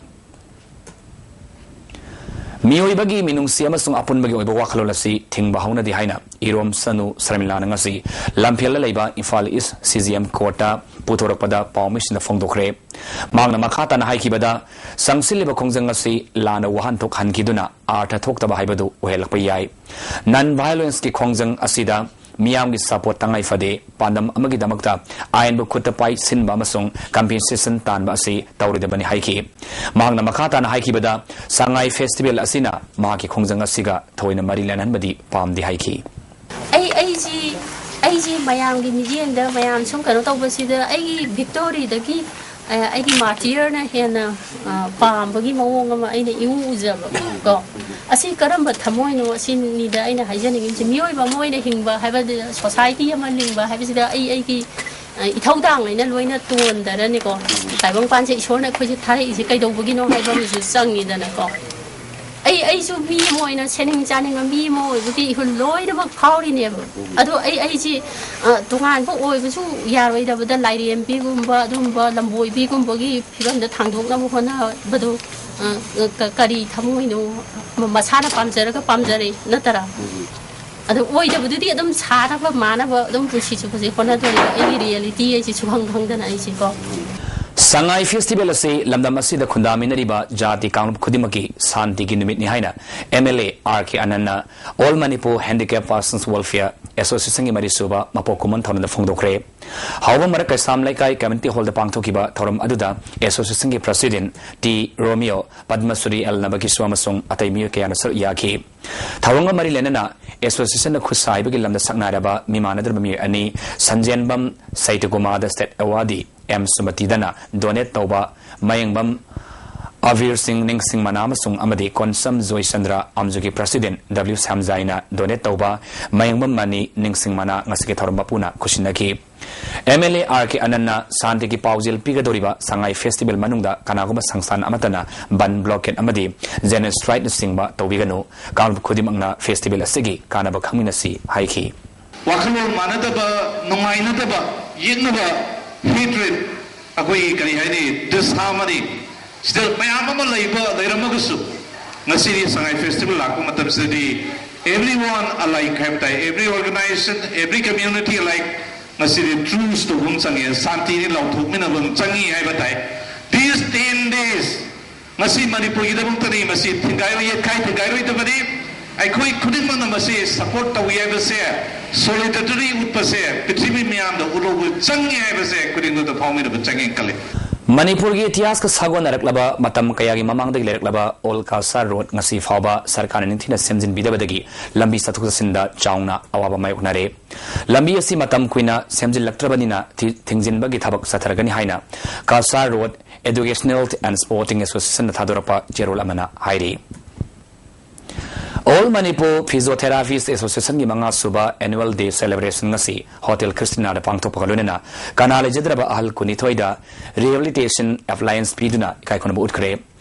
ꯃꯤꯑꯣꯏꯕꯒꯤ ꯃꯤꯅꯨꯡꯁꯤ ꯑꯃꯁꯨꯡ ꯑꯄꯨꯟꯕꯒꯤ ꯑꯣꯏꯕ ꯋꯥꯈꯜꯂꯣꯟ ꯑꯁꯤ ꯊꯤꯡꯕ ꯍꯧꯅꯗꯦ ꯍꯥꯏꯅ ꯏꯔꯣꯝ ꯁꯅꯨ ꯁꯔꯃꯤꯂꯥꯅ ꯉꯁꯤ ꯂꯝꯐꯦꯜꯗ ꯂꯩꯕ ꯏꯝꯐꯥꯜ ꯏꯁ ꯁꯤ ꯖꯤ ꯑꯦꯝ ꯀꯣꯔꯠꯇ ꯄꯨꯊꯣꯔꯛꯄꯗ ꯄꯥꯎꯃꯤꯁꯤꯡꯗ ꯐꯣꯡꯗꯣꯛꯈ꯭ꯔꯦ꯫ ꯃꯍꯥꯛꯅ ꯃꯈꯥ ꯇꯥꯅ ꯍꯥꯏꯈꯤꯕꯗ, ꯆꯪꯁꯤꯜꯂꯤꯕ ꯈꯣꯡꯖꯪ ꯑꯁꯤ ꯂꯥꯟꯅ ꯋꯥꯍꯟꯊꯣꯛ ꯍꯟꯈꯤꯗꯨꯅ ꯑꯥꯔꯊ ꯊꯣꯛꯇꯕ ꯍꯥꯏꯕꯗꯨ ꯑꯣꯏꯍꯜꯂꯛꯄ ꯌꯥꯏ꯫ ꯅꯟ ꯚꯥꯏꯑꯣꯂꯦꯟꯁꯀꯤ ꯈꯣꯡꯖꯪ ꯑꯁꯤꯗ ꯃꯤꯌꯥꯝꯒꯤ ꯁꯄꯣꯔꯠ ꯇꯉꯥꯏ ꯐꯗꯦ꯫ ꯄꯥꯟꯗꯝ ꯑꯃꯒꯤꯗꯃꯛꯇ ꯑꯥꯏꯟꯕꯨ ꯈꯨꯠꯇ ꯄꯥꯏꯁꯤꯟꯕ ꯑꯃꯁꯨꯡ ꯀꯝꯄꯦꯟꯁꯦꯁꯟ ꯇꯥꯟꯕ ꯑꯁꯤ ꯇꯧꯔꯣꯏꯗꯕꯅꯤ ꯍꯥꯏꯈꯤ꯫ ꯃꯍꯥꯛꯅ ꯃꯈꯥ ꯇꯥꯅ ꯍꯥꯏꯈꯤꯕꯗ, ꯁꯉꯥꯏ ꯐꯦꯁꯇꯤꯚꯦꯜ ꯑꯁꯤꯅ ꯃꯍꯥꯛꯀꯤ ꯈꯣꯡꯖꯪ ꯑꯁꯤꯒ ꯊꯣꯏꯅ ꯃꯔꯤ ꯂꯩꯅꯍꯟꯕꯗꯤ ꯄꯥꯝꯗꯦ ꯍꯥꯏꯈꯤ꯫ ꯑꯩ ꯑꯩꯁꯤ ꯑꯩꯁꯤ ꯃꯌꯥꯝꯒꯤ ꯃꯤꯠꯌꯦꯡꯗ ꯃꯌꯥꯝ ꯁꯨꯝ ꯀꯩꯅꯣ ꯇꯧꯕꯁꯤꯗ ꯑꯩꯒꯤ ꯚꯤꯛꯇꯣꯔꯤꯗꯒꯤ ꯑ, ꯑꯩꯒꯤ ꯃꯥꯔꯇꯤꯌꯔꯅ ꯍꯦꯟꯅ ꯑ, ꯄꯥꯝꯕꯒꯤ ꯃꯑꯣꯡ ꯑꯃ ꯑꯩꯅ ꯏꯎ ꯎꯖꯕ ꯀꯣ꯫ ꯑꯁꯤ ꯀꯔꯝꯕ ꯊꯃꯣꯏꯅꯣ ꯑꯁꯤꯅꯤꯗ ꯑꯩꯅ ꯍꯥꯏꯖꯅꯤꯡꯉꯤꯁꯦ꯫ ꯃꯤꯑꯣꯏꯕ ꯑꯃ ꯑꯣꯏꯅ ꯍꯤꯡꯕ ꯍꯥꯏꯕꯗꯤ, ꯁꯣꯁꯥꯏꯇꯤ ꯑꯃ ꯂꯤꯡꯕ ꯍꯥꯏꯕꯁꯤꯗ ꯑꯩ ꯑꯩꯒꯤ ꯑ, ꯏꯊꯧꯗꯥꯡ ꯂꯣꯏꯅ ꯂꯣꯏꯅ ꯇꯣꯟꯗꯔꯅꯤꯀꯣ꯫ ꯇꯥꯏꯕꯪꯄꯥꯟꯁꯦ ꯏꯁꯣꯔꯅ ꯑꯩꯈꯣꯏꯁꯦ ꯊꯥꯔꯛꯏꯁꯦ ꯀꯩꯗꯧꯕꯒꯤꯅꯣ ꯍꯥꯏꯕ ꯑꯃꯁꯨ ꯆꯪꯉꯤꯗꯅꯀꯣ꯫ ꯑꯩ ꯑꯩꯁꯨ ꯃꯤ ꯑꯃ ꯑꯣꯏꯅ ꯁꯦꯅꯤꯡ ꯆꯥꯅꯤꯡꯕ ꯃꯤ ꯑꯃ ꯑꯣꯏꯕꯒꯤ ꯏꯍꯨꯜ ꯂꯣꯏꯅꯃꯛ ꯐꯥꯎꯔꯤꯅꯦꯕ꯫ ꯑꯗꯣ ꯑꯩ ꯑꯩꯁꯤ ꯑ, ꯇꯣꯉꯥꯟꯕ ꯑꯣꯏꯕꯁꯨ ꯌꯥꯔꯣꯏꯗꯕꯗ, ꯂꯥꯏꯔꯦꯝꯕꯤꯒꯨꯝꯕ, ꯑꯗꯨꯒꯨꯝꯕ ꯂꯝꯕꯣꯏꯕꯤꯒꯨꯝꯕꯒꯤ ꯐꯤꯕꯝꯗ ꯊꯥꯡꯗꯣꯛꯅꯕ ꯍꯣꯠꯅꯕꯗꯨ ꯑ, ꯀ- ꯀꯔꯤ ꯊꯃꯣꯏꯅꯣ? ꯃ- ꯃꯁꯥꯅ ꯄꯥꯝꯖꯔꯒ ꯄꯥꯝꯖꯔꯦ ꯅꯠꯇꯔꯥ? ꯑꯗꯨ ꯑꯣꯏꯗꯕꯗꯨꯗꯤ ꯑꯗꯨꯝ ꯁꯥꯅꯕ ꯃꯥꯅꯕ ꯑꯗꯨꯝ ꯄꯨꯟꯁꯤ ꯆꯨꯞꯄꯁꯦ ꯍꯣꯠꯅꯗꯣꯔꯤꯕ꯫ ꯑꯩꯒꯤ ꯔꯤꯌꯦꯂꯤꯇꯤ ꯑꯩꯁꯦ ꯁꯨꯈꯪ ꯈꯪꯗꯅ ꯑꯩꯁꯦꯀꯣ꯫ ꯁꯉꯥꯏ ꯐꯦꯁꯇꯤꯚꯦꯜ ꯑꯁꯤ ꯂꯝꯗꯝ ꯑꯁꯤꯗ ꯈꯨꯟꯗꯥꯃꯤꯟꯅꯔꯤꯕ ꯖꯥꯇꯤ ꯀꯥꯡꯂꯨꯞ ꯈꯨꯗꯤꯡꯃꯛꯀꯤ ꯁꯥꯟꯇꯤꯒꯤ ꯅꯨꯃꯤꯠꯅꯤ ꯍꯥꯏꯅ M L A R K ꯑꯅꯟꯅ All Manipur Handicap Persons Welfare Associationꯒꯤ ꯃꯔꯤꯁꯨꯕ ꯃꯄꯣꯛ ꯀꯨꯝꯑꯣꯟ ꯊꯧꯔꯝꯗ ꯐꯣꯡꯗꯣꯛꯈ꯭ꯔꯦ꯫ ꯍꯥꯎꯕꯝ ꯃꯔꯛ ꯀꯩꯁꯥꯝ ꯂꯩꯀꯥꯏ ꯀꯝꯃ꯭ꯌꯨꯅꯤꯇꯤ ꯍꯣꯜꯗ ꯄꯥꯡꯊꯣꯛꯈꯤꯕ ꯊꯧꯔꯝ ꯑꯗꯨꯗ ꯑꯦꯁꯣꯁꯤꯌꯦꯁꯟꯒꯤ ꯄ꯭ꯔꯁꯤꯗꯦꯟꯠ ꯇꯤ ꯔꯣꯃꯤꯌꯣ, ꯄꯗꯃꯁ꯭ꯔꯤ ꯑꯦꯜ ꯅꯕꯀꯤꯁ꯭ꯋꯥ ꯑꯃꯁꯨꯡ ꯑꯇꯩ ꯃꯤꯑꯣꯏ ꯀꯌꯥꯅ ꯁꯔꯨꯛ ꯌꯥꯈꯤ꯫ ꯊꯧꯔꯝꯒ ꯃꯔꯤ ꯂꯩꯅꯅ ꯑꯦꯁꯣꯁꯤꯌꯦꯁꯟꯅ ꯈꯨꯠꯁꯥ ꯍꯩꯕꯒꯤ ꯂꯝꯗ ꯁꯛꯅꯥꯏꯔꯕ ꯃꯤꯃꯥꯟꯅꯗ꯭ꯔꯕ ꯃꯤꯑꯣꯏ ꯑꯅꯤ, ꯁꯟꯖꯦꯟꯕꯝ ꯁꯩꯇꯀꯨꯃꯥꯔꯗ ꯁ꯭ꯇꯦꯠ ꯑꯦꯋꯥꯔꯗꯤ ꯑꯦꯝ ꯁꯨꯃꯇꯤꯗꯅ ꯗꯣꯅꯦꯠ ꯇꯧꯕ ꯃꯌꯦꯡꯕꯝ ꯑꯕꯤꯔ ꯁꯤꯡ ꯅꯤꯡꯁꯤꯡ ꯃꯅꯥ ꯑꯃꯁꯨꯡ ꯑꯃꯗꯤ Konsam Joychandra ꯑꯝꯖꯨꯒꯤ president W ꯁ꯭ꯌꯥꯝꯖꯥꯏꯅ donate ꯇꯧꯕ ꯃꯌꯦꯡꯕꯝ ꯃꯅꯤ ꯅꯤꯡꯁꯤꯡ ꯃꯅꯥ ꯉꯁꯤꯒꯤ ꯊꯧꯔꯝ ꯃꯄꯨꯅ ꯈꯨꯠꯁꯤꯟꯅꯈꯤ꯫ M L A R K ꯑꯅꯟꯅ ꯁꯥꯟꯇꯤꯒꯤ ꯄꯥꯎꯖꯦꯜ ꯄꯤꯒꯗꯧꯔꯤꯕ ꯁꯉꯥꯏ ꯐꯦꯁꯇꯤꯚꯦꯜ ꯃꯅꯨꯡꯗ ꯀꯅꯥꯒꯨꯝꯕ ꯁꯪꯁꯊꯥꯟ ꯑꯃꯠꯇꯅ ꯕꯟ, ꯕ꯭ꯂꯣꯀꯦꯗ ꯑꯃꯗꯤ ꯖꯦꯅꯣꯁꯥꯏꯗꯅꯆꯤꯡꯕ ꯇꯧꯕꯤꯒꯅꯨ꯫ ꯀꯥꯡꯂꯨꯞ ꯈꯨꯗꯤꯡꯃꯛꯅ ꯐꯦꯁꯇꯤꯚꯦꯜ ꯑꯁꯤꯒꯤ ꯀꯥꯟꯅꯕ ꯈꯪꯃꯤꯟꯅꯁꯤ ꯍꯥꯏꯈꯤ꯫ ꯋꯥꯈꯜꯂꯣꯟ ꯃꯥꯟꯅꯗꯕ, ꯅꯨꯡꯉꯥꯏꯅꯗꯕ, ꯌꯦꯛꯅꯕ, ꯍꯦꯇ꯭ꯔꯦꯠ, ꯑꯩꯈꯣꯏꯒꯤ ꯀꯔꯤ ꯍꯥꯏꯅꯤ, ꯗꯤꯁꯍꯥꯔꯃꯅꯤ, ꯁꯤꯗ ꯃꯌꯥꯝ ꯑꯃ ꯂꯩꯕ, ꯂꯩꯔꯝꯃꯒꯁꯨ ꯉꯁꯤꯗꯤ ꯁꯉꯥꯏ ꯐꯦꯁꯇꯤꯚꯦꯜ ꯂꯥꯛꯄ ꯃꯇꯝꯁꯤꯗꯗꯤ everyone alike ꯍꯥꯏꯕ ꯇꯥꯏ, every organization, every community alike ꯉꯁꯤꯗꯤ truce ꯇꯧꯕ ꯑꯃ ꯆꯪꯉꯦ, ꯁꯥꯟꯇꯤꯅꯤ ꯂꯥꯎꯊꯣꯛꯃꯤꯟꯅꯕ ꯑꯃ ꯆꯪꯉꯤ ꯍꯥꯏꯕ ꯇꯥꯏ꯫ These ten days ꯉꯁꯤ ꯃꯅꯤꯄꯨꯔꯒꯤꯗꯃꯛꯇꯅꯤ, ꯃꯁꯤ ꯊꯤꯡꯒꯥꯏꯔꯣꯏ, ꯌꯦꯠꯈꯥꯏ ꯊꯤꯡꯒꯥꯏꯔꯣꯏꯗꯕꯅꯤ꯫ ꯑꯩꯈꯣꯏ ꯈꯨꯗꯤꯡꯃꯛꯅ ꯃꯁꯤ support ꯇꯧꯏ ꯍꯥꯏꯕꯁꯦ, solidarity ꯎꯠꯄꯁꯦ ꯄ꯭ꯔꯤꯊꯤꯕꯤ ꯃꯤꯌꯥꯝꯗ ꯎꯠꯍꯧꯕ ꯆꯪꯉꯤ ꯍꯥꯏꯕꯁꯦ ꯈꯨꯗꯤꯡꯃꯛꯇ ꯐꯥꯎꯃꯤꯟꯅꯕ ꯆꯪꯉꯦ ꯈꯜꯂꯤ꯫ ꯃꯅꯤꯄꯨꯔꯒꯤ ꯏꯇꯤꯍꯥꯁꯀ ꯁꯥꯒꯣꯟꯅꯔꯛꯂꯕ ꯃꯇꯝ ꯀꯌꯥꯒꯤ ꯃꯃꯥꯡꯗꯒꯤ ꯂꯩꯔꯛꯂꯕ ꯑꯣꯜ ꯀꯥꯁꯥꯔ ꯔꯣꯗ ꯉꯁꯤ ꯐꯥꯎꯕ ꯁꯔꯀꯥꯔꯅ ꯅꯤꯡꯊꯤꯅ ꯁꯦꯝꯖꯤꯟꯕꯤꯗꯕꯗꯒꯤ ꯂꯝꯕꯤ ꯆꯠꯊꯣꯛ ꯆꯠꯁꯤꯟꯗ ꯆꯥꯎꯅ ꯑꯋꯥꯕ ꯃꯥꯌꯣꯛꯅꯔꯦ꯫ ꯂꯝꯕꯤ ꯑꯁꯤ ꯃꯇꯝ ꯀꯨꯏꯅ ꯁꯦꯝꯖꯤꯜꯂꯛꯇ꯭ꯔꯕꯅꯤꯅ ꯊꯤ-, ꯊꯤꯡꯖꯤꯟꯕꯒꯤ ꯊꯕꯛ ꯆꯠꯊꯔꯒꯅꯤ ꯍꯥꯏꯅ ꯀꯥꯁꯥꯔ ꯔꯣꯗ Educational and Sporting Associationꯅ ꯊꯥꯗꯣꯔꯛꯄ ꯆꯦꯔꯣꯜ ꯑꯃꯅ ꯍꯥꯏꯔꯤ꯫ All Manipur Physiotherapists Associationꯒꯤ ꯃꯉꯥ ꯁꯨꯕ annual day celebration ꯉꯁꯤ Hotel Christinaꯗ ꯄꯥꯡꯊꯣꯛꯄꯒ ꯂꯣꯏꯅꯅ ꯀꯅꯥ ꯂꯩꯖꯗ꯭ꯔꯕ ꯑꯍꯜ ꯀꯨꯟꯅꯤꯊꯣꯏꯗ rehabilitation appliance ꯄꯤꯗꯨꯅ ꯏꯀꯥꯏ ꯈꯨꯝꯅꯕ ꯎꯠꯈ꯭ꯔꯦ꯫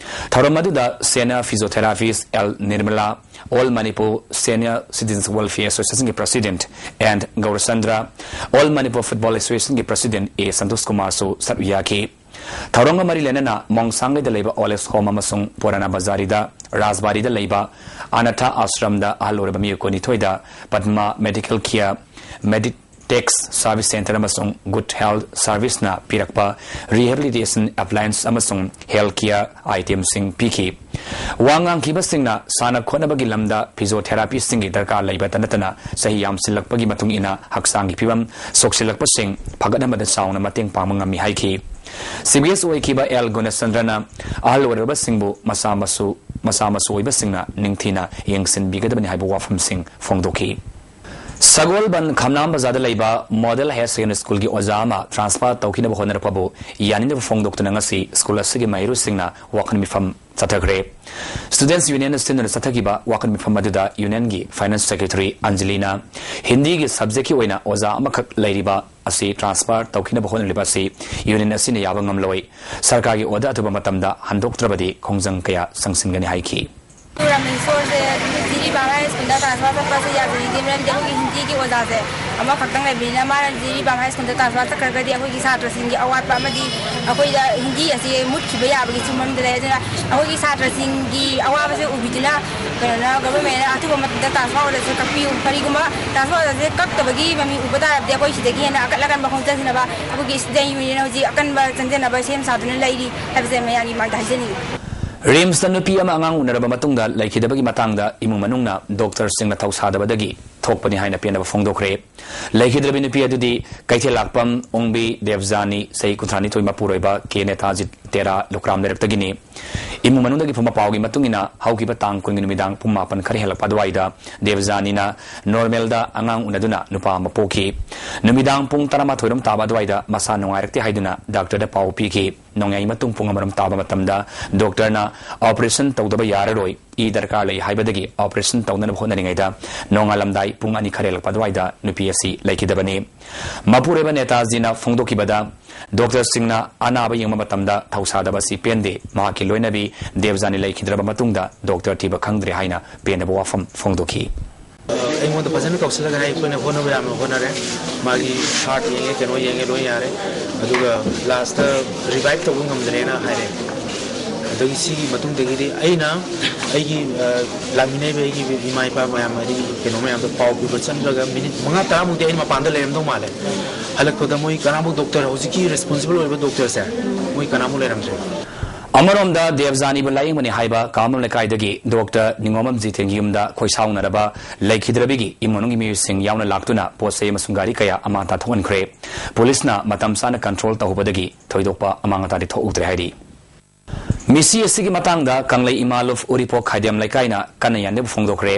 ꯊꯧꯔꯝ ꯑꯗꯨꯗ senior physiotherapist L Nirmala, All Manipur Senior Citizens Welfare Associationꯒꯤ President N Gaurachandra, All Manipur Football Associationꯒꯤ President A Santosh Kumarꯁꯨ ꯁꯔꯨꯛ ꯌꯥꯈꯤ꯫ ꯊꯧꯔꯝꯒ ꯃꯔꯤ ꯂꯩꯅꯅ ꯃꯣꯡꯁꯥꯡꯒꯩꯗ ꯂꯩꯕ Old Age Home ꯑꯃꯁꯨꯡ ꯄꯨꯔꯥꯅꯥ ꯕꯖꯥꯔꯤꯗ, ꯔꯥꯖꯕꯥꯔꯤꯗ ꯂꯩꯕ ꯑꯅꯥꯊ ꯑꯥꯁ꯭ꯔꯝꯗ ꯑꯍꯜ ꯑꯣꯏꯔꯕ ꯃꯤꯑꯣꯏ ꯀꯨꯟꯅꯤꯊꯣꯏꯗ Padma Medical Care, Meditex Service Centre ꯑꯃꯁꯨꯡ Good Health Serviceꯅ ꯄꯤꯔꯛꯄ rehabilitation appliance ꯑꯃꯁꯨꯡ health care itemꯁꯤꯡ ꯄꯤꯈꯤ꯫ ꯋꯥ ꯉꯥꯡꯈꯤꯕꯁꯤꯡꯅ ꯁꯥꯟꯅ ꯈꯣꯠꯅꯕꯒꯤ ꯂꯝꯗ physiotherapistꯁꯤꯡꯒꯤ ꯗꯔꯀꯥꯔ ꯂꯩꯕꯇ ꯅꯠꯇꯅ ꯆꯍꯤ ꯌꯥꯝꯁꯤꯜꯂꯛꯄꯒꯤ ꯃꯇꯨꯡ ꯏꯟꯅ ꯍꯛꯆꯥꯡꯒꯤ ꯐꯤꯕꯝ ꯁꯣꯛꯆꯤꯜꯂꯛꯄꯁꯤꯡ ꯐꯒꯠꯍꯟꯕꯗ ꯆꯥꯎꯅ ꯃꯇꯦꯡ ꯄꯥꯡꯕ ꯉꯝꯃꯤ ꯍꯥꯏꯈꯤ꯫ CBS ꯑꯣꯏꯈꯤꯕ L ꯒꯨꯅꯆꯟꯗ꯭ꯔꯅ ꯑꯍꯜ ꯑꯣꯏꯔꯕꯁꯤꯡꯕꯨ ꯃꯆꯥ ꯃꯁꯨ, ꯃꯆꯥ ꯃꯁꯨ ꯑꯣꯏꯕꯁꯤꯡꯅ ꯅꯤꯡꯊꯤꯅ ꯌꯦꯡꯁꯤꯟꯕꯤꯒꯗꯕꯅꯤ ꯍꯥꯏꯕ ꯋꯥꯐꯝꯁꯤꯡ ꯐꯣꯡꯗꯣꯛꯈꯤ꯫ ꯁꯒꯣꯜꯕꯟ ꯈꯝꯅꯥꯝ ꯕꯖꯥꯔꯗ ꯂꯩꯕ Model Higher Secondary Schoolꯒꯤ ꯑꯣꯖꯥ ꯑꯃ transfer ꯇꯧꯈꯤꯅꯕ ꯍꯣꯠꯅꯔꯛꯄꯕꯨ ꯌꯥꯅꯤꯡꯗꯕ ꯐꯣꯡꯗꯣꯛꯇꯨꯅ ꯉꯁꯤ school ꯑꯁꯤꯒꯤ ꯃꯍꯩꯔꯣꯏꯁꯤꯡꯅ ꯋꯥꯈꯜ ꯃꯤꯐꯝ ꯆꯠꯊꯈ꯭ꯔꯦ꯫ Students Union ꯁꯤꯟꯗꯨꯅ ꯆꯠꯊꯈꯤꯕ ꯋꯥꯈꯜ ꯃꯤꯐꯝ ꯑꯗꯨꯗ Unionꯒꯤ Finance Secretary ꯑꯟꯖꯂꯤꯅ ꯍꯤꯟꯗꯤꯒꯤ subjectꯀꯤ ꯑꯣꯏꯅ ꯑꯣꯖꯥ ꯑꯃꯈꯛ ꯂꯩꯔꯤꯕ ꯑꯁꯤ transfer ꯇꯧꯈꯤꯅꯕ ꯍꯣꯠꯅꯔꯤꯕ ꯑꯁꯤ Union ꯑꯁꯤꯅ ꯌꯥꯕ ꯉꯝꯂꯣꯏ꯫ ꯁꯔꯀꯥꯔꯒꯤ order ꯑꯊꯨꯕ ꯃꯇꯝꯗ ꯍꯟꯗꯣꯛꯇ꯭ꯔꯕꯗꯤ ꯈꯣꯡꯖꯪ ꯀꯌꯥ ꯆꯪꯁꯤꯟꯒꯅꯤ ꯍꯥꯏꯈꯤ꯫ ꯄꯨꯔꯝꯃꯤ ꯏꯁꯣꯔꯁꯦ ꯖꯤꯔꯤ ꯕꯥꯂꯥ ꯍꯥꯏ ꯁ꯭ꯀꯨꯜꯗ ꯇ꯭ꯔꯥꯟꯁꯐꯔ ꯆꯠꯄꯁꯦ ꯌꯥꯖꯅꯤꯡꯗꯦ, ꯃꯔꯝꯗꯤ ꯑꯩꯈꯣꯏꯒꯤ ꯍꯤꯟꯗꯤꯒꯤ ꯑꯣꯖꯥꯁꯦ ꯑꯃꯈꯛꯇꯪ ꯂꯩꯕꯅꯤꯅ, ꯃꯥꯅ ꯖꯤꯔꯤꯕꯥꯝ ꯍꯥꯏ ꯁ꯭ꯀꯨꯜꯗ ꯇ꯭ꯔꯥꯟꯁꯐꯔ ꯆꯠꯈ꯭ꯔꯒꯗꯤ ꯑꯩꯈꯣꯏꯒꯤ ꯁꯥꯇ꯭ꯔꯁꯤꯡꯒꯤ ꯑꯋꯥꯠꯄ ꯑꯃꯗꯤ ꯑꯩꯈꯣꯏꯗ ꯍꯤꯟꯗꯤ ꯑꯁꯤ ꯃꯨꯠꯈꯤꯕ ꯌꯥꯕꯒꯤ ꯁꯨꯝꯕ ꯑꯃꯗ ꯂꯩ꯫ ꯑꯗꯨꯅ ꯑꯩꯈꯣꯏꯒꯤ ꯁꯥꯇ꯭ꯔꯁꯤꯡꯒꯤ ꯑꯋꯥꯕꯁꯦ ꯎꯕꯤꯗꯨꯅ ꯀꯩꯅꯣꯅ ꯒꯚꯔꯟꯃꯦꯟꯅ ꯑꯊꯨꯕ ꯃꯇꯝꯗ ꯇ꯭ꯔꯥꯟꯁꯐꯔ ꯑꯣꯔꯗꯔꯁꯦ ꯀꯛꯄꯤꯌꯨ꯫ ꯀꯔꯤꯒꯨꯝꯕ ꯇ꯭ꯔꯥꯟꯁꯐꯔ ꯑꯣꯔꯗꯔꯁꯦ ꯀꯛꯇꯕꯒꯤ ꯃꯃꯤ ꯎꯕ ꯇꯥꯔꯕꯗꯤ ꯑꯩꯈꯣꯏ ꯁꯤꯗꯒꯤ ꯍꯦꯟꯅ ꯑꯀꯟ ꯑꯀꯟꯕ ꯈꯣꯡꯆꯠꯁꯤꯟꯅꯕ ꯑꯩꯈꯣꯏꯒꯤ ꯁ꯭ꯇꯨꯗꯦꯟ ꯌꯨꯅꯤꯌꯟ ꯍꯧꯖꯤꯛ ꯑꯀꯟꯕ ꯆꯪꯖꯅꯕ ꯁꯦꯝ ꯁꯥꯗꯨꯅ ꯂꯩꯔꯤ ꯍꯥꯏꯕꯁꯦ ꯃꯌꯥꯝꯒꯤ ꯃꯥꯡꯗ ꯍꯥꯏꯖꯅꯤꯡꯏ꯫ ꯔꯤꯝꯁꯇ ꯅꯨꯄꯤ ꯑꯃ ꯑꯉꯥꯡ ꯎꯅꯔꯕ ꯃꯇꯨꯡꯗ ꯂꯩꯈꯤꯗꯕꯒꯤ ꯃꯇꯥꯡꯗ ꯏꯃꯨꯡ ꯃꯅꯨꯡꯅ ꯗꯣꯛꯇꯔꯁꯤꯡꯅ ꯊꯧꯁꯥꯗꯕꯗꯒꯤ ꯊꯣꯛꯄꯅꯤ ꯍꯥꯏꯅ ꯄꯦꯟꯗꯕ ꯐꯣꯡꯗꯣꯛꯈ꯭ꯔꯦ꯫ ꯂꯩꯈꯤꯗ꯭ꯔꯕꯤ ꯅꯨꯄꯤ ꯑꯗꯨꯗꯤ ꯀꯩꯊꯦꯜ ꯂꯥꯛꯄꯝ ꯑꯣꯡꯕꯤ ꯗꯦꯕꯖꯥꯅꯤ, ꯆꯍꯤ ꯀꯨꯟꯊ꯭ꯔꯥꯅꯤꯊꯣꯏ, ꯃꯄꯨꯔꯣꯏꯕ ꯀꯦ ꯅꯦꯇꯥꯖꯤ ꯇꯦꯔꯥ ꯂꯨꯀ꯭ꯔꯥꯝ ꯂꯩꯔꯛꯇꯒꯤꯅꯤ꯫ ꯏꯃꯨꯡ ꯃꯅꯨꯡꯗꯒꯤ ꯐꯪꯕ ꯄꯥꯎꯒꯤ ꯃꯇꯨꯡ ꯏꯟꯅ, ꯍꯧꯈꯤꯕ ꯇꯥꯡ ꯀꯨꯟꯒꯤ ꯅꯨꯃꯤꯗꯥꯡ ꯄꯨꯡ ꯃꯥꯄꯟ ꯈꯔ ꯍꯦꯜꯂꯛꯄ ꯑꯗꯨꯋꯥꯏꯗ ꯗꯦꯕꯖꯥꯅꯤꯅ ꯅꯣꯔꯃꯦꯜꯗ ꯑꯉꯥꯡ ꯎꯅꯗꯨꯅ ꯅꯨꯄꯥ ꯑꯃ ꯄꯣꯛꯈꯤ꯫ ꯅꯨꯃꯤꯗꯥꯡ ꯄꯨꯡ ꯇꯔꯥꯃꯥꯊꯣꯏ ꯔꯣꯝ ꯇꯥꯕ ꯑꯗꯨꯋꯥꯏꯗ ꯃꯁꯥ ꯅꯨꯡꯉꯥꯏꯔꯛꯇꯦ ꯍꯥꯏꯗꯨꯅ ꯗꯥꯛꯇꯔꯗ ꯄꯥꯎ ꯄꯤꯈꯤ꯫ ꯅꯣꯡꯌꯥꯏ ꯃꯇꯨꯡ ꯄꯨꯡ ꯑꯃꯔꯣꯝ ꯇꯥꯕ ꯃꯇꯝꯗ ꯗꯣꯛꯇꯔꯅ "ꯑꯣꯄꯔꯦꯁꯟ ꯇꯧꯗꯕ ꯌꯥꯔꯔꯣꯏ, ꯏ ꯗꯔꯀꯥꯔ ꯂꯩ" ꯍꯥꯏꯕꯗꯒꯤ ꯑꯣꯄꯔꯦꯁꯟ ꯇꯧꯅꯅꯕ ꯍꯣꯠꯅꯔꯤꯉꯩꯗ ꯅꯣꯡꯉꯥꯜꯂꯝꯗꯥꯏ ꯄꯨꯡ ꯑꯅꯤ ꯈꯔ ꯍꯦꯜꯂꯛꯄ ꯑꯗꯨꯋꯥꯏꯗ ꯅꯨꯄꯤ ꯑꯁꯤ ꯂꯩꯈꯤꯗꯕꯅꯤ꯫ ꯃꯄꯨꯔꯣꯏꯕ ꯅꯦꯇꯥꯖꯤꯅ ꯐꯣꯡꯗꯣꯛꯈꯤꯕꯗ, ꯗꯣꯛꯇꯔꯁꯤꯡꯅ ꯑꯅꯥꯕ ꯌꯦꯡꯕ ꯃꯇꯝꯗ ꯊꯧꯁꯥꯗꯕ ꯑꯁꯤ ꯄꯦꯟꯗꯦ꯫ ꯃꯍꯥꯛꯀꯤ ꯂꯣꯏꯅꯕꯤ ꯗꯦꯕꯖꯥꯅꯤ ꯂꯩꯈꯤꯗ꯭ꯔꯕ ꯃꯇꯨꯡꯗ ꯗꯣꯛꯇꯔ ꯊꯤꯕ ꯈꯪꯗ꯭ꯔꯦ ꯍꯥꯏꯅ ꯄꯦꯟꯗꯕ ꯋꯥꯐꯝ ꯐꯣꯡꯗꯣꯛꯈꯤ꯫ ꯑꯩꯉꯣꯟꯗ ꯐꯖꯅ ꯀꯧꯁꯤꯜꯂꯒ ꯍꯥꯏ, ꯑꯩꯈꯣꯏꯅ ꯍꯣꯠꯅꯕ ꯌꯥꯝꯅ ꯍꯣꯠꯅꯔꯦ꯫ ꯃꯥꯒꯤ ꯍꯥꯔꯠ ꯌꯦꯡꯉꯦ, ꯀꯩꯅꯣ ꯌꯦꯡꯉꯦ, ꯂꯣꯏ ꯌꯥꯔꯦ꯫ ꯑꯗꯨꯒ ꯂꯥꯁꯇ ꯔꯤꯚꯥꯏꯞ ꯇꯧꯕ ꯉꯝꯗ꯭ꯔꯦꯅ ꯍꯥꯏꯔꯦ꯫ ꯑꯗꯒꯤ ꯁꯤꯒꯤ ꯃꯇꯨꯡꯗꯒꯤꯗꯤ ꯑꯩꯅ ꯑꯩꯒꯤ, ꯑ, ꯂꯥꯛꯃꯤꯟꯅꯔꯤꯕ ꯑꯩꯒꯤ ꯏꯃꯥ ꯏꯄꯥ ꯃꯌꯥꯝ, ꯑꯗꯒꯤ ꯀꯩꯅꯣ ꯃꯌꯥꯝꯗꯣ ꯄꯥꯎ ꯄꯤꯕ ꯆꯠꯂꯒ ꯃꯤꯅꯤꯠ ꯃꯉꯥ ꯇꯔꯥꯃꯨꯛꯇꯤ ꯑꯩꯅ ꯃꯄꯥꯟꯗ ꯂꯩꯔꯝꯗꯧ ꯃꯥꯜꯂꯦ꯫ ꯍꯜꯂꯛꯄꯗ ꯃꯣꯏ ꯀꯅꯥꯃꯨꯛ, ꯗꯣꯛꯇꯔ, ꯍꯧꯖꯤꯛꯀꯤ ꯔꯦꯁꯄꯣꯟꯁꯤꯕꯜ ꯑꯣꯏꯕ ꯗꯣꯛꯇꯔꯁꯦ, ꯃꯣꯏ ꯀꯅꯥꯃꯨꯛ ꯂꯩꯔꯝꯗ꯭ꯔꯦ꯫ ꯑꯃꯔꯣꯝꯗ, ꯗꯦꯕꯖꯥꯅꯤꯕꯨ ꯂꯥꯌꯦꯡꯕꯅꯤ ꯍꯥꯏꯕ ꯀꯥꯃꯝ ꯂꯩꯀꯥꯏꯗꯒꯤ ꯗꯣꯛꯇꯔ ꯅꯤꯉꯣꯝꯕꯝ ꯖꯤꯇꯦꯟꯒꯤ ꯌꯨꯝꯗ ꯈꯣꯏꯁꯥꯎꯅꯔꯕ ꯂꯩꯈꯤꯗ꯭ꯔꯕꯤꯒꯤ ꯏꯃꯨꯡ ꯃꯅꯨꯡꯒꯤ ꯃꯤꯑꯣꯏꯁꯤꯡ ꯌꯥꯎꯅ ꯂꯥꯛꯇꯨꯅ ꯄꯣꯠ ꯆꯩ ꯑꯃꯁꯨꯡ ꯒꯥꯔꯤ ꯀꯌꯥ ꯑꯃꯥꯡ ꯑꯇꯥ ꯊꯣꯛꯍꯟꯈ꯭ꯔꯦ꯫ ꯄꯨꯂꯤꯁꯅ ꯃꯇꯝ ꯆꯥꯅ ꯀꯟꯇ꯭ꯔꯣꯜ ꯇꯧꯍꯧꯕꯗꯒꯤ ꯊꯣꯏꯗꯣꯛꯄ ꯑꯃꯥꯡ ꯑꯇꯥꯗꯤ ꯊꯣꯛꯎꯗ꯭ꯔꯦ ꯍꯥꯏꯔꯤ꯫ ꯃꯤꯁꯤ ꯑꯁꯤꯒꯤ ꯃꯇꯥꯡꯗ ꯀꯪꯂꯩ ꯏꯃꯥ ꯂꯨꯞ ꯎꯔꯤꯄꯣꯛ ꯈꯥꯏꯗꯦꯝ ꯂꯩꯀꯥꯏꯅ ꯀꯟꯅ ꯌꯥꯅꯤꯡꯗꯕ ꯐꯣꯡꯗꯣꯛꯈ꯭ꯔꯦ꯫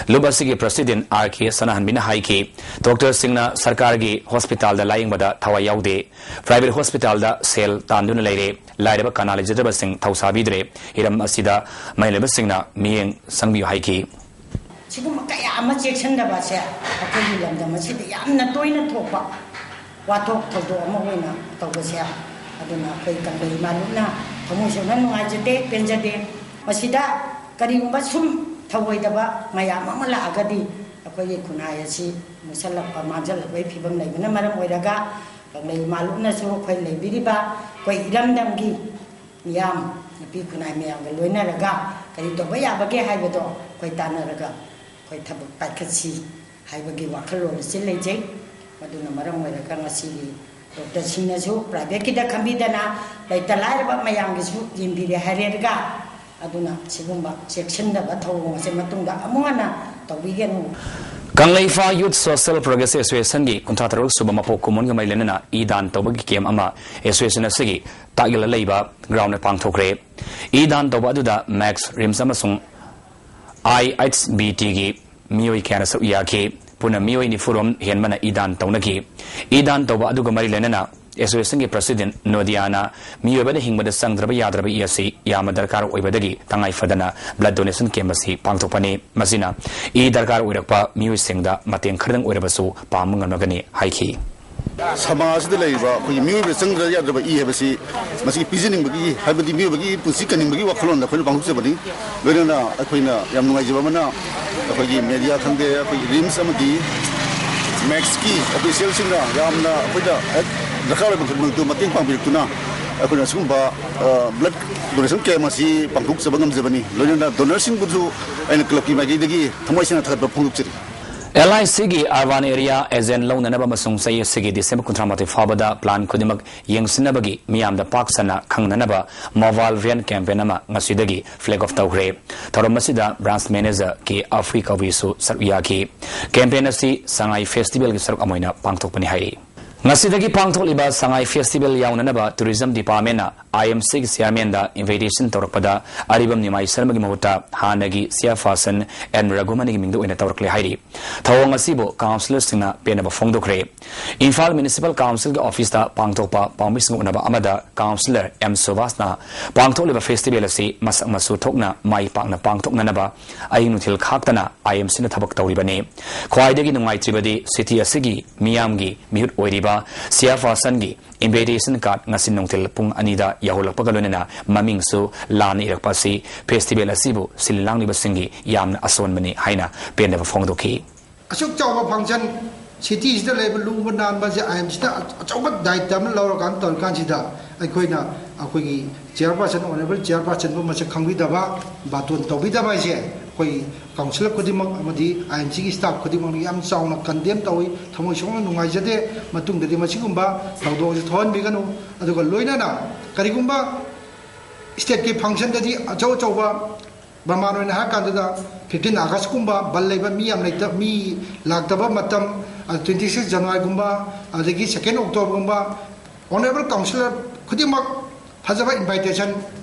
ꯂꯨꯞ ꯑꯁꯤꯒꯤ ꯄ꯭ꯔꯁꯤꯗꯦꯟ ꯑꯥꯔ ꯀꯦ ꯁꯅꯥꯍꯟꯕꯤꯅ ꯍꯥꯏꯈꯤ, ꯗꯣꯛꯇꯔꯁꯤꯡꯅ ꯁꯔꯀꯥꯔꯒꯤ ꯍꯣꯁꯄꯤꯇꯥꯜꯗ ꯂꯥꯌꯦꯡꯕꯗ ꯊꯋꯥꯏ ꯌꯥꯎꯗꯦ꯫ ꯄ꯭ꯔꯥꯏꯚꯦꯠ ꯍꯣꯁꯄꯤꯇꯥꯜꯗ ꯁꯦꯜ ꯇꯥꯟꯗꯨꯅ ꯂꯩꯔꯦ꯫ ꯂꯥꯏꯔꯕ ꯀꯅꯥ ꯂꯩꯖꯗ꯭ꯔꯕꯁꯤꯡ ꯊꯧꯁꯥꯕꯤꯗ꯭ꯔꯦ꯫ ꯍꯤꯔꯝ ꯑꯁꯤꯗ ꯃꯍꯩ ꯂꯣꯏꯕꯁꯤꯡꯅ ꯃꯤꯠꯌꯦꯡ ꯆꯪꯕꯤꯌꯨ ꯍꯥꯏꯈꯤ꯫ ꯁꯤꯒꯨꯝꯕ ꯀꯌꯥ ꯑꯃ ꯆꯦꯛꯁꯤꯟꯗꯕ ꯑꯁꯦ ꯑꯩꯈꯣꯏꯒꯤ ꯂꯝꯗꯝ ꯑꯁꯤꯗ ꯌꯥꯝꯅ ꯇꯣꯏꯅ ꯊꯣꯛꯄ ꯋꯥꯊꯣꯛ ꯊꯧꯗꯣꯛ ꯑꯃ ꯑꯣꯏꯅ ꯇꯧꯕꯁꯦ, ꯑꯗꯨꯅ ꯑꯩꯈꯣꯏ ꯀꯪꯂꯩ ꯏꯃꯥ ꯂꯨꯞꯅ ꯊꯃꯣꯏ ꯁꯦꯡꯅ ꯅꯨꯡꯉꯥꯏꯖꯗꯦ, ꯄꯦꯟꯖꯗꯦ꯫ ꯃꯁꯤꯗ ꯀꯔꯤꯒꯨꯝꯕ ꯁꯨꯝ ꯊꯧꯑꯣꯏꯗꯕ ꯃꯌꯥꯝ ꯑꯃ ꯂꯥꯛꯑꯒꯗꯤ ꯑꯩꯈꯣꯏꯒꯤ ꯈꯨꯟꯅꯥꯏ ꯑꯁꯤ ꯃꯨꯁꯜꯂꯛꯄ, ꯃꯥꯡꯁꯤꯜꯂꯛꯄꯒꯤ ꯐꯤꯕꯝ ꯂꯩꯕꯅ ꯃꯔꯝ ꯑꯣꯏꯔꯒ ꯀꯪꯂꯩ ꯏꯃꯥꯂꯨꯞꯅꯁꯨ ꯑꯩꯈꯣꯏ ꯂꯩꯕꯤꯔꯤꯕ ꯑꯩꯈꯣꯏ ꯏꯔꯝꯗꯝꯒꯤ ꯃꯤꯌꯥꯝ, ꯅꯨꯄꯤ ꯈꯨꯟꯅꯥꯏ ꯃꯌꯥꯝꯒ ꯂꯣꯏꯅꯔꯒ ꯀꯔꯤ ꯇꯧꯕ ꯌꯥꯕꯒꯦ ꯍꯥꯏꯕꯗꯣ ꯑꯩꯈꯣꯏ ꯇꯥꯟꯅꯔꯒ ꯑꯩꯈꯣꯏ ꯊꯕꯛ ꯄꯥꯏꯈꯠꯁꯤ ꯍꯥꯏꯕꯒꯤ ꯋꯥꯈꯜꯂꯣꯟ ꯑꯁꯤ ꯂꯩꯖꯩ꯫ ꯃꯗꯨꯅ ꯃꯔꯝ ꯑꯣꯏꯔꯒ ꯉꯁꯤꯒꯤ ꯗꯣꯛꯇꯔꯁꯤꯡꯅꯁꯨ ꯄ꯭ꯔꯥꯏꯚꯦꯠꯀꯤꯗ ꯈꯟꯕꯤꯗꯅ ꯂꯩꯇ ꯂꯥꯏꯔꯕ ꯃꯌꯥꯝꯒꯤꯁꯨ ꯌꯦꯡꯕꯤꯔꯦ ꯍꯥꯏꯔꯦꯔꯒ, ꯑꯗꯨꯅ ꯁꯤꯒꯨꯝꯕ ꯆꯦꯛꯁꯤꯟꯗꯕ ꯊꯧꯑꯣꯡ ꯑꯁꯤ ꯃꯇꯨꯡꯗ ꯑꯃꯨꯛ ꯍꯟꯅ ꯇꯧꯕꯤꯒꯅꯨ꯫ ꯀꯪꯂꯩꯐꯥ Youth Social Progress Associationꯒꯤ ꯀꯨꯟꯊ꯭ꯔꯥ ꯇꯔꯨꯛ ꯁꯨꯕ ꯃꯄꯣꯛ ꯀꯨꯝꯑꯣꯟꯒ ꯃꯔꯤ ꯂꯩꯅꯅ ꯏ ꯗꯥꯟ ꯇꯧꯕꯒꯤ ꯀꯦꯝ ꯑꯃ association ꯑꯁꯤꯒꯤ ꯇꯥꯛꯌꯦꯜꯗ ꯂꯩꯕ ground ꯄꯥꯡꯊꯣꯛꯈ꯭ꯔꯦ꯫ ꯏ ꯗꯥꯟ ꯇꯧꯕ ꯑꯗꯨꯗ ꯃꯦꯛꯁ, ꯔꯤꯝꯁ ꯑꯃꯁꯨꯡ IHBTꯒꯤ ꯃꯤꯑꯣꯏ ꯀꯌꯥꯅ ꯁꯔꯨꯛ ꯌꯥꯈꯤ꯫ ꯄꯨꯟꯅ ꯃꯤꯑꯣꯏ ꯅꯤꯐꯨꯔꯣꯝ ꯍꯦꯟꯕꯅ ꯏ ꯗꯥꯟ ꯇꯧꯅꯈꯤ꯫ ꯏ ꯗꯥꯟ ꯇꯧꯕ ꯑꯗꯨꯒ ꯃꯔꯤ ꯂꯩꯅꯅ associationꯒꯤ president ꯅꯣꯗꯤꯌꯥꯅ ꯃꯤꯑꯣꯏꯕꯅ ꯍꯤꯡꯕꯗ ꯆꯪꯗ꯭ꯔꯕ ꯌꯥꯗ꯭ꯔꯕ ꯏ ꯑꯁꯤ ꯌꯥꯝꯅ ꯗꯔꯀꯥꯔ ꯑꯣꯏꯕꯗꯒꯤ ꯇꯉꯥꯏ ꯐꯗꯅ blood donation camp ꯑꯁꯤ ꯄꯥꯡꯊꯣꯛꯄꯅꯤ꯫ ꯃꯁꯤꯅ ꯏ ꯗꯔꯀꯥꯔ ꯑꯣꯏꯔꯛꯄ ꯃꯤꯑꯣꯏꯁꯤꯡꯗ ꯃꯇꯦꯡ ꯈꯔꯗꯪ ꯑꯣꯏꯔꯕꯁꯨ ꯄꯥꯡꯕ ꯉꯝꯂꯒꯅꯤ ꯍꯥꯏꯈꯤ꯫ ꯁꯃꯥꯖꯁꯤꯗ ꯂꯩꯔꯤꯕ ꯑꯩꯈꯣꯏꯒꯤ ꯃꯤꯑꯣꯏꯕꯗ ꯆꯪꯗ꯭ꯔꯕ ꯌꯥꯗ꯭ꯔꯕ ꯏ ꯍꯥꯏꯕꯁꯤ ꯃꯁꯤ ꯄꯤꯖꯅꯤꯡꯕꯒꯤ, ꯍꯥꯏꯕꯗꯤ ꯃꯤꯑꯣꯏꯕꯒꯤ ꯄꯨꯟꯁꯤ ꯀꯟꯅꯤꯡꯕꯒꯤ ꯋꯥꯈꯜꯂꯣꯟꯗ ꯑꯩꯈꯣꯏꯅ ꯄꯥꯡꯊꯣꯛꯆꯕꯅꯤ꯫ ꯂꯣꯏꯅꯅ ꯑꯩꯈꯣꯏꯅ ꯌꯥꯝ ꯅꯨꯡꯉꯥꯏꯖꯕ ꯑꯃꯅ ꯑꯩꯈꯣꯏꯒꯤ media ꯈꯪꯗꯦ, ꯑꯩꯈꯣꯏꯒꯤ ꯔꯤꯝꯁ ꯑꯃꯗꯤ ꯃꯦꯛꯁꯀꯤ officialꯁꯤꯡꯅ ꯌꯥꯝꯅ ꯑꯩꯈꯣꯏꯗ ꯍꯦꯛ ꯗꯔꯀꯥꯔ ꯑꯣꯏꯕ ꯈꯨꯗꯤꯡꯃꯛꯇꯨ ꯃꯇꯦꯡ ꯄꯥꯡꯕꯤꯔꯛꯇꯨꯅ ꯑꯩꯈꯣꯏꯅ ꯑꯁꯤꯒꯨꯝꯕ blood donation camp ꯑꯁꯤ ꯄꯥꯡꯊꯣꯛꯆꯕ ꯉꯝꯖꯕꯅꯤ꯫ ꯂꯣꯏꯅꯅ donorꯁꯤꯡꯕꯨꯁꯨ ꯑꯩꯅ clubꯀꯤ ꯃꯥꯏꯀꯩꯗꯒꯤ ꯊꯃꯣꯏ ꯁꯦꯡꯅ ꯊꯥꯒꯠꯄ ꯐꯣꯡꯗꯣꯛꯆꯔꯤ꯫ LICꯒꯤ urban area agent ꯂꯧꯅꯅꯕ ꯑꯃꯁꯨꯡ ꯆꯍꯤ ꯑꯁꯤꯒꯤ December ꯀꯨꯟꯊ꯭ꯔꯥ ꯃꯥꯊꯣꯏ ꯐꯥꯎꯕꯗ plan ꯈꯨꯗꯤꯡꯃꯛ ꯌꯦꯡꯁꯤꯟꯅꯕꯒꯤ ꯃꯤꯌꯥꯝꯗ ꯄꯥꯛ ꯁꯟꯅ ꯈꯪꯅꯅꯕ mobile van campaign ꯑꯃ ꯉꯁꯤꯗꯒꯤ flag off ꯇꯧꯈ꯭ꯔꯦ꯫ ꯊꯧꯔꯝ ꯑꯁꯤꯗ branch manager ꯀꯦ ꯑꯐꯨꯏ ꯀꯧꯕꯤꯁꯨ ꯁꯔꯨꯛ ꯌꯥꯈꯤ꯫ Campaign ꯑꯁꯤ ꯁꯉꯥꯏ festivalꯒꯤ ꯁꯔꯨꯛ ꯑꯃ ꯑꯣꯏꯅ ꯄꯥꯡꯊꯣꯛꯄꯅꯤ ꯍꯥꯏꯔꯤ꯫ ꯉꯁꯤꯗꯒꯤ ꯄꯥꯡꯊꯣꯛꯂꯤꯕ ꯁꯉꯥꯏ festival ꯌꯥꯎꯅꯅꯕ tourism departmentꯅ IMCꯒꯤ chairmanꯗ invitation ꯇꯧꯔꯛꯄꯗ ꯑꯔꯤꯕꯝ ꯅꯤꯃꯥꯏ ꯁꯔꯃꯒꯤ ꯃꯍꯨꯠꯇ ꯍꯥꯟꯅꯒꯤ chairperson ꯑꯦꯟ ꯔꯘꯨꯃꯅꯤꯒꯤ ꯃꯤꯡꯗ ꯑꯣꯏꯅ ꯇꯧꯔꯛꯂꯦ ꯍꯥꯏꯔꯤ꯫ ꯊꯧꯑꯣꯡ ꯑꯁꯤꯕꯨ councillorꯁꯤꯡꯅ ꯄꯦꯟꯅꯕ ꯐꯣꯡꯗꯣꯛꯈ꯭ꯔꯦ꯫ ꯏꯝꯐꯥꯜ Municipal Councilꯒꯤ officeꯇ ꯄꯥꯡꯊꯣꯛꯄ ꯄꯥꯎꯃꯤꯁꯤꯡꯒ ꯎꯅꯕ ꯑꯃꯗ councillor ꯑꯦꯝ ꯁꯨꯚꯥꯁꯅ ꯄꯥꯡꯊꯣꯛꯂꯤꯕ festival ꯑꯁꯤ ꯃꯁꯛ ꯃꯆꯨ ꯊꯣꯛꯅ ꯃꯥꯏ ꯄꯥꯛꯅ ꯄꯥꯡꯊꯣꯛꯅꯅꯕ ꯑꯍꯤꯡ ꯅꯨꯡꯊꯤꯜ ꯈꯥꯛꯇꯅ IMCꯅ ꯊꯕꯛ ꯇꯧꯔꯤꯕꯅꯤ꯫ ꯈ꯭ꯋꯥꯏꯗꯒꯤ ꯅꯨꯡꯉꯥꯏꯇ꯭ꯔꯤꯕꯗꯤ city ꯑꯁꯤꯒꯤ ꯃꯤꯌꯥꯝꯒꯤ ꯃꯤꯍꯨꯠ ꯑꯣꯏꯔꯤꯕ ꯆꯤꯌꯥꯔꯄꯥꯔꯁꯟꯒꯤ ꯏꯟꯚꯤꯇꯦꯁꯟ ꯀꯥꯔꯗ ꯉꯁꯤ ꯅꯨꯡꯊꯤꯜ ꯄꯨꯡ ꯑꯅꯤꯗ ꯌꯧꯍꯜꯂꯛꯄꯒ ꯂꯣꯏꯅꯅ ꯃꯃꯤꯡꯁꯨ ꯂꯥꯟꯅ ꯏꯔꯛꯄ ꯑꯁꯤ ꯐꯦꯁꯇꯤꯚꯦꯜ ꯑꯁꯤꯕꯨ ꯁꯤꯜ ꯂꯥꯡꯂꯤꯕꯁꯤꯡꯒꯤ ꯌꯥꯝꯅ ꯑꯁꯣꯟꯕꯅꯤ ꯍꯥꯏꯅ ꯄꯦꯟꯗꯕ ꯐꯣꯡꯗꯣꯛꯈꯤ꯫ ꯑꯁꯨꯛ ꯆꯥꯎꯕ ꯐꯪꯁꯟ, ꯁꯤꯇꯤꯁꯤꯗ ꯂꯩꯕ ꯂꯨꯕ ꯅꯥꯟꯕꯁꯦ ꯑꯥꯏ ꯑꯦꯝ ꯁꯤꯅ ꯑꯆꯧꯕ ꯗꯥꯏꯇ ꯑꯃ ꯂꯧꯔꯀꯥꯟꯗ ꯇꯧꯔꯤꯀꯥꯟꯁꯤꯗ, ꯑꯩꯈꯣꯏꯅ ꯑꯩꯈꯣꯏꯒꯤ ꯆꯤꯌꯥꯔꯄꯥꯔꯁꯟ, ꯑꯣꯅꯔꯦꯕꯜ ꯆꯤꯌꯥꯔꯄꯥꯔꯁꯟꯕꯨ ꯃꯁꯛ ꯈꯪꯕꯤꯗꯕ, ꯕꯥꯇꯣꯟ ꯇꯧꯕꯤꯗꯕ ꯍꯥꯏꯁꯦ ꯑꯩꯈꯣꯏ ꯀꯥꯎꯟꯁꯤꯂꯔ ꯈꯨꯗꯤꯡꯃꯛ ꯑꯃꯗꯤ ꯑꯥꯏ ꯑꯦꯝ ꯁꯤꯒꯤ ꯁ꯭ꯇꯥꯐ ꯈꯨꯗꯤꯡꯃꯛꯅ ꯌꯥꯝ ꯆꯥꯎꯅ ꯀꯟꯗꯦꯝ ꯇꯧꯏ꯫ ꯊꯃꯣꯏ ꯁꯣꯛꯅ ꯅꯨꯡꯉꯥꯏꯖꯗꯦ꯫ ꯃꯇꯨꯡꯗꯗꯤ ꯃꯁꯤꯒꯨꯝꯕ ꯊꯧꯗꯣꯛ ꯑꯁꯤ ꯊꯣꯛꯍꯟꯕꯤꯒꯅꯨ꯫ ꯑꯗꯨꯒ ꯂꯣꯏꯅꯅ ꯀꯔꯤꯒꯨꯝꯕ ꯁ꯭ꯇꯦꯠꯀꯤ ꯐꯪꯁꯟꯗꯗꯤ ꯑꯆꯧ ꯑꯆꯧꯕ, ꯃꯃꯥꯟ ꯑꯣꯏꯅ ꯍꯥꯏꯔ ꯀꯥꯟꯗꯗ ꯐꯤꯐꯇꯤꯟ ꯑꯥꯒꯁꯀꯨꯝꯕ ꯕꯟ ꯂꯩꯕ, ꯃꯤ ꯌꯥꯝ ꯂꯩꯇ-, ꯃꯤ ꯂꯥꯛꯇꯕ ꯃꯇꯝ, ꯇ꯭ꯋꯦꯟꯇꯤ ꯁꯤꯛꯁ ꯖꯅꯋꯥꯔꯤꯒꯨꯝꯕ, ꯑꯗꯒꯤ ꯁꯦꯀꯦꯟ ꯑꯣꯛꯇꯣꯕꯔꯒꯨꯝꯕ, ꯑꯣꯅꯔꯦꯕꯜ ꯀꯥꯎꯟꯁꯤꯂꯔ ꯈꯨꯗꯤꯡꯃꯛ ꯐꯖꯕ ꯏꯟꯚꯥꯏꯇꯦꯁꯟ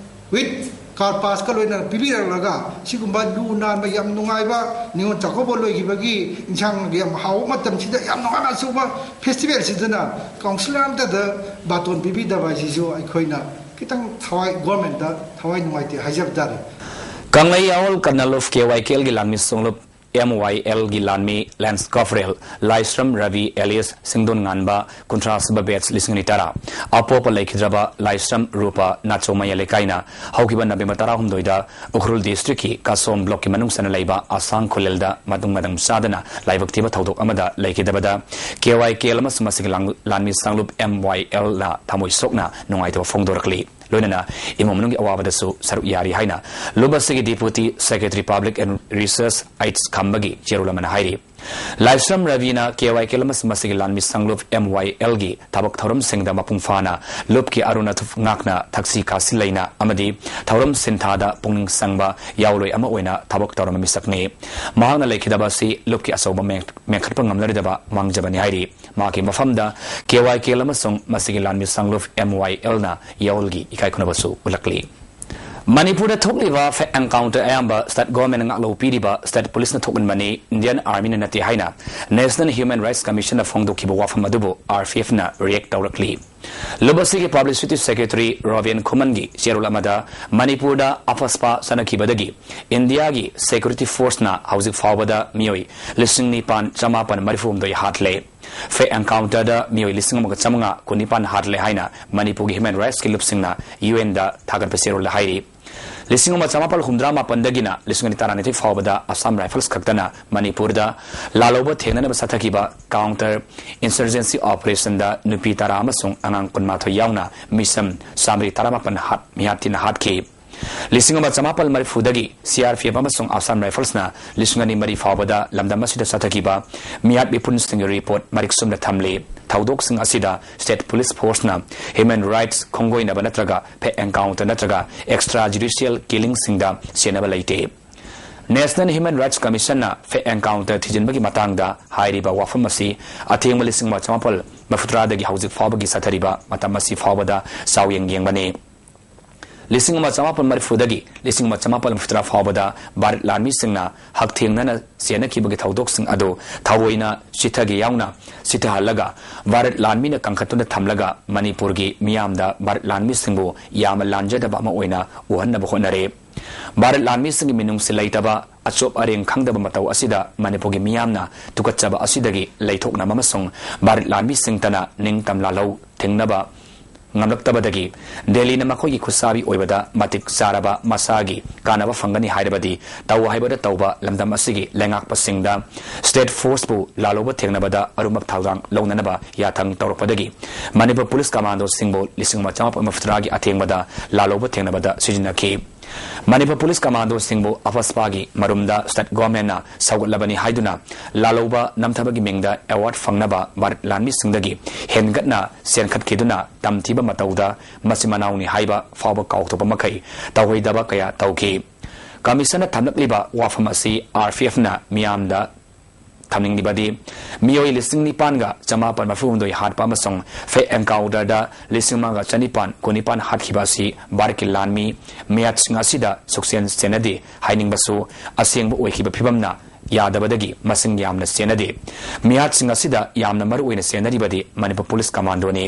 ꯋꯤꯠ ꯀꯥꯔ ꯄꯥꯁꯀ ꯂꯣꯏꯅꯅ ꯄꯤꯕꯤꯔꯛꯂꯒ, ꯁꯤꯒꯨꯝꯕ ꯂꯨ ꯅꯥꯟꯕ, ꯌꯥꯝ ꯅꯨꯡꯉꯥꯏꯕ, ꯅꯤꯉꯣꯜ ꯆꯥꯛꯀꯧꯕ ꯂꯣꯏꯈꯤꯕꯒꯤ ꯏꯟꯁꯥꯡ ꯌꯥꯝ ꯍꯥꯎꯕ ꯃꯇꯝꯁꯤꯗ ꯌꯥꯝ ꯅꯨꯡꯉꯥꯏꯅ ꯑꯆꯧꯕ ꯐꯦꯁꯇꯤꯚꯦꯜꯁꯤꯗꯅ ꯀꯥꯎꯟꯁꯤꯂꯔ ꯑꯝꯇꯗ ꯕꯥꯇꯣꯟ ꯄꯤꯕꯤꯗꯕ ꯍꯥꯏꯁꯤꯁꯨ ꯑꯩꯈꯣꯏꯅ ꯈꯤꯇꯪ ꯊꯋꯥꯏ, ꯒꯣꯔꯃꯦꯟꯗ ꯊꯋꯥꯏ ꯅꯨꯡꯉꯥꯏꯇꯦ ꯍꯥꯏꯖꯕ ꯇꯥꯔꯦ꯫ ꯀꯪꯂꯩ ꯌꯥꯋꯜ ꯀꯅꯥꯂꯨꯞ ꯀꯦ ꯋꯥꯏ ꯀꯦ ꯑꯦꯜꯒꯤ ꯂꯥꯟꯃꯤ ꯁꯣꯡꯂꯨꯞ ꯑꯦꯝ ꯋꯥꯏ ꯑꯦꯜꯒꯤ ꯂꯥꯟꯃꯤ ꯂꯦꯟꯁ ꯀꯣꯔꯄꯣꯔꯦꯜ ꯂꯥꯏꯁ꯭ꯔꯝ ꯔꯕꯤ ꯑꯦꯂꯤꯌꯁ ꯁꯤꯡꯗꯣꯟ ꯉꯥꯟꯕ, ꯀꯨꯟꯊ꯭ꯔꯥ ꯁꯨꯕ ꯕꯦꯠꯆ, ꯂꯤꯁꯤꯡ ꯑꯅꯤ ꯇꯔꯥ, ꯑꯄꯣꯛꯄ ꯂꯩꯈꯤꯗ꯭ꯔꯕ ꯂꯥꯏꯁ꯭ꯔꯝ ꯔꯨꯄꯥ ꯅꯥꯆꯧꯃꯌꯥ ꯂꯩꯀꯥꯏꯅ ꯍꯧꯈꯤꯕ ꯅꯕꯦꯝꯕꯔ ꯇꯔꯥꯍꯨꯝꯗꯣꯏꯗ ꯎꯈ꯭ꯔꯨꯜ ꯗꯤꯁꯇ꯭ꯔꯤꯛꯀꯤ ꯀꯥꯁꯣꯝ ꯕ꯭ꯂꯣꯛꯀꯤ ꯃꯅꯨꯡ ꯆꯟꯅ ꯂꯩꯕ ꯑꯁꯥꯡ ꯈꯨꯂꯦꯜꯗ ꯃꯇꯨꯡ ꯃꯇꯝ ꯆꯥꯗꯅ ꯂꯥꯏꯕꯛ ꯊꯤꯕ ꯊꯧꯗꯣꯛ ꯑꯃꯗ ꯂꯩꯈꯤꯗꯕꯗ ꯀꯦ ꯋꯥꯏ ꯀꯦ ꯑꯦꯜ ꯑꯃꯁꯨꯡ ꯃꯁꯤꯒꯤ ꯂꯥꯡ-, ꯂꯥꯟꯃꯤ ꯁꯥꯡꯂꯨꯞ ꯑꯦꯝ ꯋꯥꯏ ꯑꯦꯜꯅ ꯊꯃꯣꯏ ꯁꯣꯛꯅ ꯅꯨꯡꯉꯥꯏꯇꯕ ꯐꯣꯡꯗꯣꯔꯛꯂꯤ꯫ ꯂꯣꯏꯅꯅ ꯏꯃꯨꯡ ꯃꯅꯨꯡꯒꯤ ꯑꯋꯥꯕꯗꯁꯨ ꯁꯔꯨꯛ ꯌꯥꯔꯤ ꯍꯥꯏꯅ ꯂꯨꯞ ꯑꯁꯤꯒꯤ Deputy Secretary Public and Research H ꯈꯝꯕꯒꯤ ꯆꯦꯔꯣꯜ ꯑꯃꯅ ꯍꯥꯏꯔꯤ꯫ ꯂꯥꯏꯁ꯭ꯔꯝ ꯔꯕꯤꯅ ꯀꯦ ꯋꯥꯏ ꯀꯦ ꯑꯦꯜ ꯑꯃꯁꯨꯡ ꯃꯁꯤꯒꯤ ꯂꯥꯟꯃꯤ ꯁꯪꯂꯨꯞ ꯑꯦꯝ ꯋꯥꯏ ꯑꯦꯜꯒꯤ ꯊꯕꯛ ꯊꯧꯔꯝꯁꯤꯡꯗ ꯃꯄꯨꯡ ꯐꯥꯅ ꯂꯨꯞꯀꯤ ꯑꯔꯨꯅ ꯊꯨꯞ ꯉꯥꯛꯅ ꯊꯛꯁꯤ ꯈꯥꯁꯤ ꯂꯩꯅ ꯑꯃꯗꯤ ꯊꯧꯔꯝ ꯁꯤꯟꯊꯥꯗ ꯄꯨꯛꯅꯤꯡ ꯆꯪꯕ ꯌꯥꯎꯂꯣꯏ ꯑꯃ ꯑꯣꯏꯅ ꯊꯕꯛ ꯇꯧꯔꯝꯕ ꯃꯤꯁꯛꯅꯤ꯫ ꯃꯍꯥꯛꯅ ꯂꯩꯈꯤꯗꯕ ꯑꯁꯤ ꯂꯨꯞꯀꯤ ꯑꯆꯧꯕ ꯃꯦꯟ-, ꯃꯦꯟꯈꯠꯄ ꯉꯝꯂꯔꯣꯏꯗꯕ ꯃꯥꯡꯖꯕꯅꯤ ꯍꯥꯏꯔꯤ꯫ ꯃꯍꯥꯛꯀꯤ ꯃꯐꯝꯗ ꯀꯦ ꯋꯥꯏ ꯀꯦ ꯑꯦꯜ ꯑꯃꯁꯨꯡ ꯃꯁꯤꯒꯤ ꯂꯥꯟꯃꯤ ꯁꯪꯂꯨꯞ ꯑꯦꯝ ꯋꯥꯏ ꯑꯦꯜꯅ ꯌꯥꯋꯜꯒꯤ ꯏꯀꯥꯏ ꯈꯨꯝꯅꯕꯁꯨ ꯎꯠꯂꯛꯂꯤ꯫ ꯃꯅꯤꯄꯨꯔꯗ ꯊꯣꯛꯂꯤꯕ fake encounter ꯑꯌꯥꯝꯕ state government ꯉꯥꯛꯂꯧ ꯄꯤꯔꯤꯕ state police ꯅ ꯊꯣꯛꯍꯟꯕꯅꯤ, Indian Army ꯅ ꯅꯠꯇꯦ ꯍꯥꯏꯅ National Human Rights Commission ꯅ ꯐꯣꯡꯗꯣꯛꯈꯤꯕ ꯋꯥꯐꯝ ꯑꯗꯨꯕꯨ ꯑꯥꯔ ꯄꯤ ꯑꯦꯐ ꯅ react ꯇꯧꯔꯛꯂꯤ꯫ ꯂꯨꯞ ꯑꯁꯤꯒꯤ Publicity Secretary ꯔꯣꯕꯤꯟ ꯈꯨꯃꯟꯒꯤ ꯆꯦꯔꯣꯜ ꯑꯃꯗ ꯃꯅꯤꯄꯨꯔꯗ ꯑꯐꯁꯄꯥ ꯆꯠꯅꯈꯤꯕꯗꯒꯤ ꯏꯟꯗꯤꯌꯥꯒꯤ security force ꯅ ꯍꯧꯖꯤꯛ ꯐꯥꯎꯕꯗ ꯃꯤꯑꯣꯏ ꯂꯤꯁꯤꯡ ꯅꯤꯄꯥꯟ ꯆꯃꯥꯄꯟ ꯃꯔꯤꯐꯨ ꯍꯨꯝꯗꯣꯏ ꯍꯥꯠꯂꯦ꯫ ꯐꯦꯛ ꯑꯦꯟꯀꯥꯎꯟꯇꯔꯗ ꯃꯤꯑꯣꯏ ꯂꯤꯁꯤꯡ ꯑꯃꯒ ꯆꯥꯃꯉꯥ ꯀꯨꯟꯅꯤꯄꯥꯟ ꯍꯥꯠꯂꯦ ꯍꯥꯏꯅ ꯃꯅꯤꯄꯨꯔꯒꯤ ꯍ꯭ꯌꯨꯃꯦꯟ ꯔꯥꯏꯠꯁꯀꯤ ꯂꯨꯞꯁꯤꯡꯅ ꯌꯨ ꯑꯦꯟꯗ ꯊꯥꯒꯠꯄ ꯆꯦꯔꯣꯜꯗ ꯍꯥꯏꯔꯤ꯫ ꯂꯤꯁꯤꯡ ꯑꯃ ꯆꯥꯃꯥꯄꯜ ꯍꯨꯝꯗ꯭ꯔꯥ ꯃꯥꯄꯟꯗꯒꯤꯅ ꯂꯤꯁꯤꯡ ꯑꯅꯤ ꯇꯔꯥꯅꯤꯊꯣꯏ ꯐꯥꯎꯕꯗ ꯑꯁꯥꯝ ꯔꯥꯏꯐꯜꯁ ꯈꯛꯇꯅ ꯃꯅꯤꯄꯨꯔꯗ ꯂꯥꯜꯍꯧꯕ ꯊꯦꯡꯅꯅꯕ ꯆꯠꯊꯈꯤꯕ ꯀꯥꯎꯟꯇꯔ ꯏꯟꯁꯔꯖꯦꯟꯁꯤ ꯑꯣꯄꯔꯦꯁꯟꯗ ꯅꯨꯄꯤ ꯇꯔꯥ ꯑꯃꯁꯨꯡ ꯑꯉꯥꯡ ꯀꯨꯟꯃꯥꯊꯣꯏ ꯌꯥꯎꯅ ꯃꯤꯁꯝ ꯆꯥꯃꯔꯤ ꯇꯔꯥꯃꯥꯄꯟ ꯍꯥꯠ-, ꯃꯤꯍꯥꯠ ꯊꯤꯅ ꯍꯥꯠꯈꯤ꯫ ꯂꯤꯁꯤꯡ ꯑꯃ ꯆꯥꯃꯥꯄꯜ ꯃꯔꯤꯐꯨꯗꯒꯤ ꯁꯤ ꯑꯥꯔ ꯄꯤ ꯑꯦꯐ ꯑꯃꯁꯨꯡ ꯑꯁꯥꯝ ꯔꯥꯏꯐꯜꯁꯅ ꯂꯤꯁꯤꯡ ꯑꯅꯤ ꯃꯔꯤ ꯐꯥꯎꯕꯗ ꯂꯝꯗꯝ ꯑꯁꯤꯗ ꯆꯠꯊꯈꯤꯕ ꯃꯤꯍꯥꯠ ꯃꯤꯄꯨꯟꯁꯤꯡꯒꯤ ꯔꯤꯄꯣꯔꯠ ꯃꯔꯤꯛ ꯆꯨꯝꯅ ꯊꯝꯂꯤ꯫ ꯊꯧꯗꯣꯛꯁꯤꯡ ꯑꯁꯤꯗ ꯁ꯭ꯇꯦꯠ ꯄꯨꯂꯤꯁ ꯐꯣꯔꯁꯅ ꯍ꯭ꯌꯨꯃꯦꯟ ꯔꯥꯏꯠꯁ ꯈꯣꯡꯒꯣꯏꯅꯕ ꯅꯠꯇ꯭ꯔꯒ ꯐꯦꯛ ꯑꯦꯟꯀꯥꯎꯟꯇꯔ ꯅꯠꯇ꯭ꯔꯒ ꯑꯦꯛꯁꯇ꯭ꯔꯥ ꯖꯨꯗꯤꯁꯤꯌꯦꯜ ꯀꯤꯂꯤꯡꯁꯤꯡꯗ ꯆꯦꯟꯅꯕ ꯂꯩꯇꯦ꯫ ꯅꯦꯁꯅꯦꯜ ꯍ꯭ꯌꯨꯃꯦꯟ ꯔꯥꯏꯠꯁ ꯀꯃꯤꯁꯟꯅ ꯐꯦꯛ ꯑꯦꯟꯀꯥꯎꯟꯇꯔ ꯊꯤꯖꯤꯟꯕꯒꯤ ꯃꯇꯥꯡꯗ ꯍꯥꯏꯔꯤꯕ ꯋꯥꯐꯝ ꯑꯁꯤ ꯑꯊꯦꯡꯕ ꯂꯤꯁꯤꯡ ꯑꯃ ꯆꯥꯃꯥꯄꯜ ꯃꯔꯤꯐꯨꯇꯔꯥꯗꯒꯤ ꯍꯧꯖꯤꯛ ꯐꯥꯎꯕꯒꯤ ꯆꯠꯊꯔꯤꯕ ꯃꯇꯝ ꯑꯁꯤ ꯐꯥꯎꯕꯗ ꯆꯥꯎꯌꯦꯡ ꯌꯦꯡꯕꯅꯤ꯫ ꯂꯤꯁꯤꯡ ꯑꯃ ꯆꯥꯃꯥꯄꯜ ꯃꯔꯤꯐꯨꯗꯒꯤ ꯂꯤꯁꯤꯡ ꯑꯃ ꯆꯥꯃꯥꯄꯜ ꯃꯔꯤꯐꯨꯇꯔꯥ ꯐꯥꯎꯕꯗ ꯚꯥꯔꯠ ꯂꯥꯟꯃꯤꯁꯤꯡꯅ ꯍꯛꯊꯦꯡꯅꯅ ꯆꯦꯟꯅꯈꯤꯕꯒꯤ ꯊꯧꯗꯣꯛꯁꯤꯡ ꯑꯗꯨ ꯊꯑꯣꯏꯅ ꯆꯤꯊꯒꯦ ꯌꯥꯎꯅ ꯆꯤꯊꯍꯜꯂꯒ ꯚꯥꯔꯠ ꯂꯥꯟꯃꯤꯅ ꯀꯟꯈꯠꯇꯨꯅ ꯊꯝꯂꯒ ꯃꯅꯤꯄꯨꯔꯒꯤ ꯃꯤꯌꯥꯝꯗ ꯚꯥꯔꯠ ꯂꯥꯟꯃꯤꯁꯤꯡꯕꯨ ꯌꯥꯝꯅ ꯂꯥꯟꯖꯗꯕ ꯑꯃ ꯑꯣꯏꯅ ꯎꯍꯟꯅꯕ ꯍꯣꯠꯅꯔꯦ꯫ ꯚꯥꯔꯠ ꯂꯥꯟꯃꯤꯁꯤꯡꯒꯤ ꯃꯤꯅꯨꯡꯁꯤ ꯂꯩꯇꯕ, ꯑꯆꯣꯞ ꯑꯔꯦꯡ ꯈꯪꯗꯕ ꯃꯇꯧ ꯑꯁꯤꯗ ꯃꯅꯤꯄꯨꯔꯒꯤ ꯃꯤꯌꯥꯝꯅ ꯇꯨꯀꯠꯆꯕ ꯑꯁꯤꯗꯒꯤ ꯂꯩꯊꯣꯛꯅꯕ ꯑꯃꯁꯨꯡ ꯚꯥꯔꯠ ꯂꯥꯟꯃꯤꯁꯤꯡꯇꯅ ꯅꯤꯡꯇꯝ ꯂꯥꯜꯍꯧ ꯊꯤꯡꯅꯕ ꯉꯝꯂꯛꯇꯕꯗꯒꯤ ꯗꯦꯜꯂꯤꯅ ꯃꯈꯣꯏꯒꯤ ꯈꯨꯠꯁꯥꯕꯤ ꯑꯣꯏꯕꯗ ꯃꯇꯤꯛ ꯆꯥꯔꯕ ꯃꯁꯥꯒꯤ ꯀꯥꯟꯅꯕ ꯐꯪꯒꯅꯤ ꯍꯥꯏꯔꯕꯗꯤ ꯇꯧ ꯍꯥꯏꯕꯗ ꯇꯧꯕ ꯂꯝꯗꯝ ꯑꯁꯤꯒꯤ ꯂꯩꯉꯥꯛꯄꯁꯤꯡꯗ ꯁ꯭ꯇꯦꯠ ꯐꯣꯔꯁꯄꯨ ꯂꯥꯜꯍꯧꯕ ꯊꯦꯡꯅꯕꯗ ꯑꯔꯨꯝꯕ ꯊꯧꯗꯥꯡ ꯂꯧꯅꯅꯕ ꯌꯥꯊꯪ ꯇꯧꯔꯛꯄꯗꯒꯤ ꯃꯅꯤꯄꯨꯔ ꯄꯨꯂꯤꯁ ꯀꯃꯥꯟꯗꯣꯁꯤꯡꯕꯨ ꯂꯤꯁꯤꯡ ꯑꯃ ꯆꯥꯃꯥꯄꯜ ꯃꯔꯤꯐꯨꯇꯔꯥꯒꯤ ꯑꯊꯦꯡꯕꯗ ꯂꯥꯜꯍꯧꯕ ꯊꯦꯡꯅꯕꯗ ꯁꯤꯖꯤꯟꯅꯈꯤ꯫ ꯃꯅꯤꯄꯨꯔ ꯄꯨꯂꯤꯁ ꯀꯃꯥꯟꯗꯣꯁꯤꯡꯕꯨ ꯑꯐꯁꯄꯥꯒꯤ ꯃꯔꯨꯝꯗ ꯁ꯭ꯇꯦꯠ ꯒꯣꯔꯃꯦꯟꯅ ꯁꯧꯒꯠꯂꯕꯅꯤ ꯍꯥꯏꯗꯨꯅ ꯂꯥꯜꯍꯧꯕ ꯅꯝꯊꯕꯒꯤ ꯃꯤꯡꯗ ꯑꯦꯋꯥꯔꯗ ꯐꯪꯅꯕ ꯚꯥꯔꯠ ꯂꯥꯟꯃꯤꯁꯤꯡꯗꯒꯤ ꯍꯦꯟꯒꯠꯅ ꯆꯦꯟꯈꯠꯈꯤꯗꯨꯅ ꯇꯝꯊꯤꯕ ꯃꯇꯧꯗ ꯃꯆꯤꯟ ꯃꯅꯥꯎꯅꯤ ꯍꯥꯏꯕ ꯐꯥꯎꯕ ꯀꯥꯎꯊꯣꯛꯄ ꯃꯈꯩ ꯇꯧꯍꯩꯗꯕ ꯀꯌꯥ ꯇꯧꯈꯤ꯫ ꯀꯃꯤꯁꯟꯅ ꯊꯝꯂꯛꯂꯤꯕ ꯋꯥꯐꯝ ꯑꯁꯤ ꯑꯥꯔ ꯄꯤ ꯑꯦꯐꯅ ꯃꯤꯌꯥꯝꯗ ꯊꯝꯅꯤꯡꯂꯤꯕꯗꯤ ꯃꯤꯑꯣꯏ ꯂꯤꯁꯤꯡ ꯅꯤꯄꯥꯟꯒ ꯆꯥꯃꯥꯄꯜ ꯃꯔꯤꯐꯨ ꯍꯨꯝꯗꯣꯏ ꯍꯥꯠꯄ ꯑꯃꯁꯨꯡ ꯐꯦꯛ ꯑꯦꯟꯀꯥꯎꯟꯇꯔꯗ ꯂꯤꯁꯤꯡ ꯑꯃꯒ ꯆꯅꯤꯄꯥꯟ ꯀꯨꯟꯅꯤꯄꯥꯟ ꯍꯥꯠꯈꯤꯕ ꯑꯁꯤ ꯚꯥꯔꯠꯀꯤ ꯂꯥꯟꯃꯤ ꯃꯤꯍꯥꯠꯁꯤꯡ ꯑꯁꯤꯗ ꯁꯨꯛꯆꯦꯟ ꯆꯦꯟꯅꯗꯦ ꯍꯥꯏꯅꯤꯡꯕꯁꯨ ꯑꯁꯦꯡꯕ ꯑꯣꯏꯈꯤꯕ ꯐꯤꯕꯝꯅ ꯌꯥꯗꯕꯗꯒꯤ ꯃꯁꯤꯡ ꯌꯥꯝꯅ ꯆꯦꯟꯅꯗꯦ꯫ ꯃꯤꯍꯥꯠꯁꯤꯡ ꯑꯁꯤꯗ ꯌꯥꯝꯅ ꯃꯔꯨ ꯑꯣꯏꯅ ꯆꯦꯟꯅꯔꯤꯕꯗꯤ ꯃꯅꯤꯄꯨꯔ ꯄꯨꯂꯤꯁ ꯀꯃꯥꯟꯗꯣꯅꯤ꯫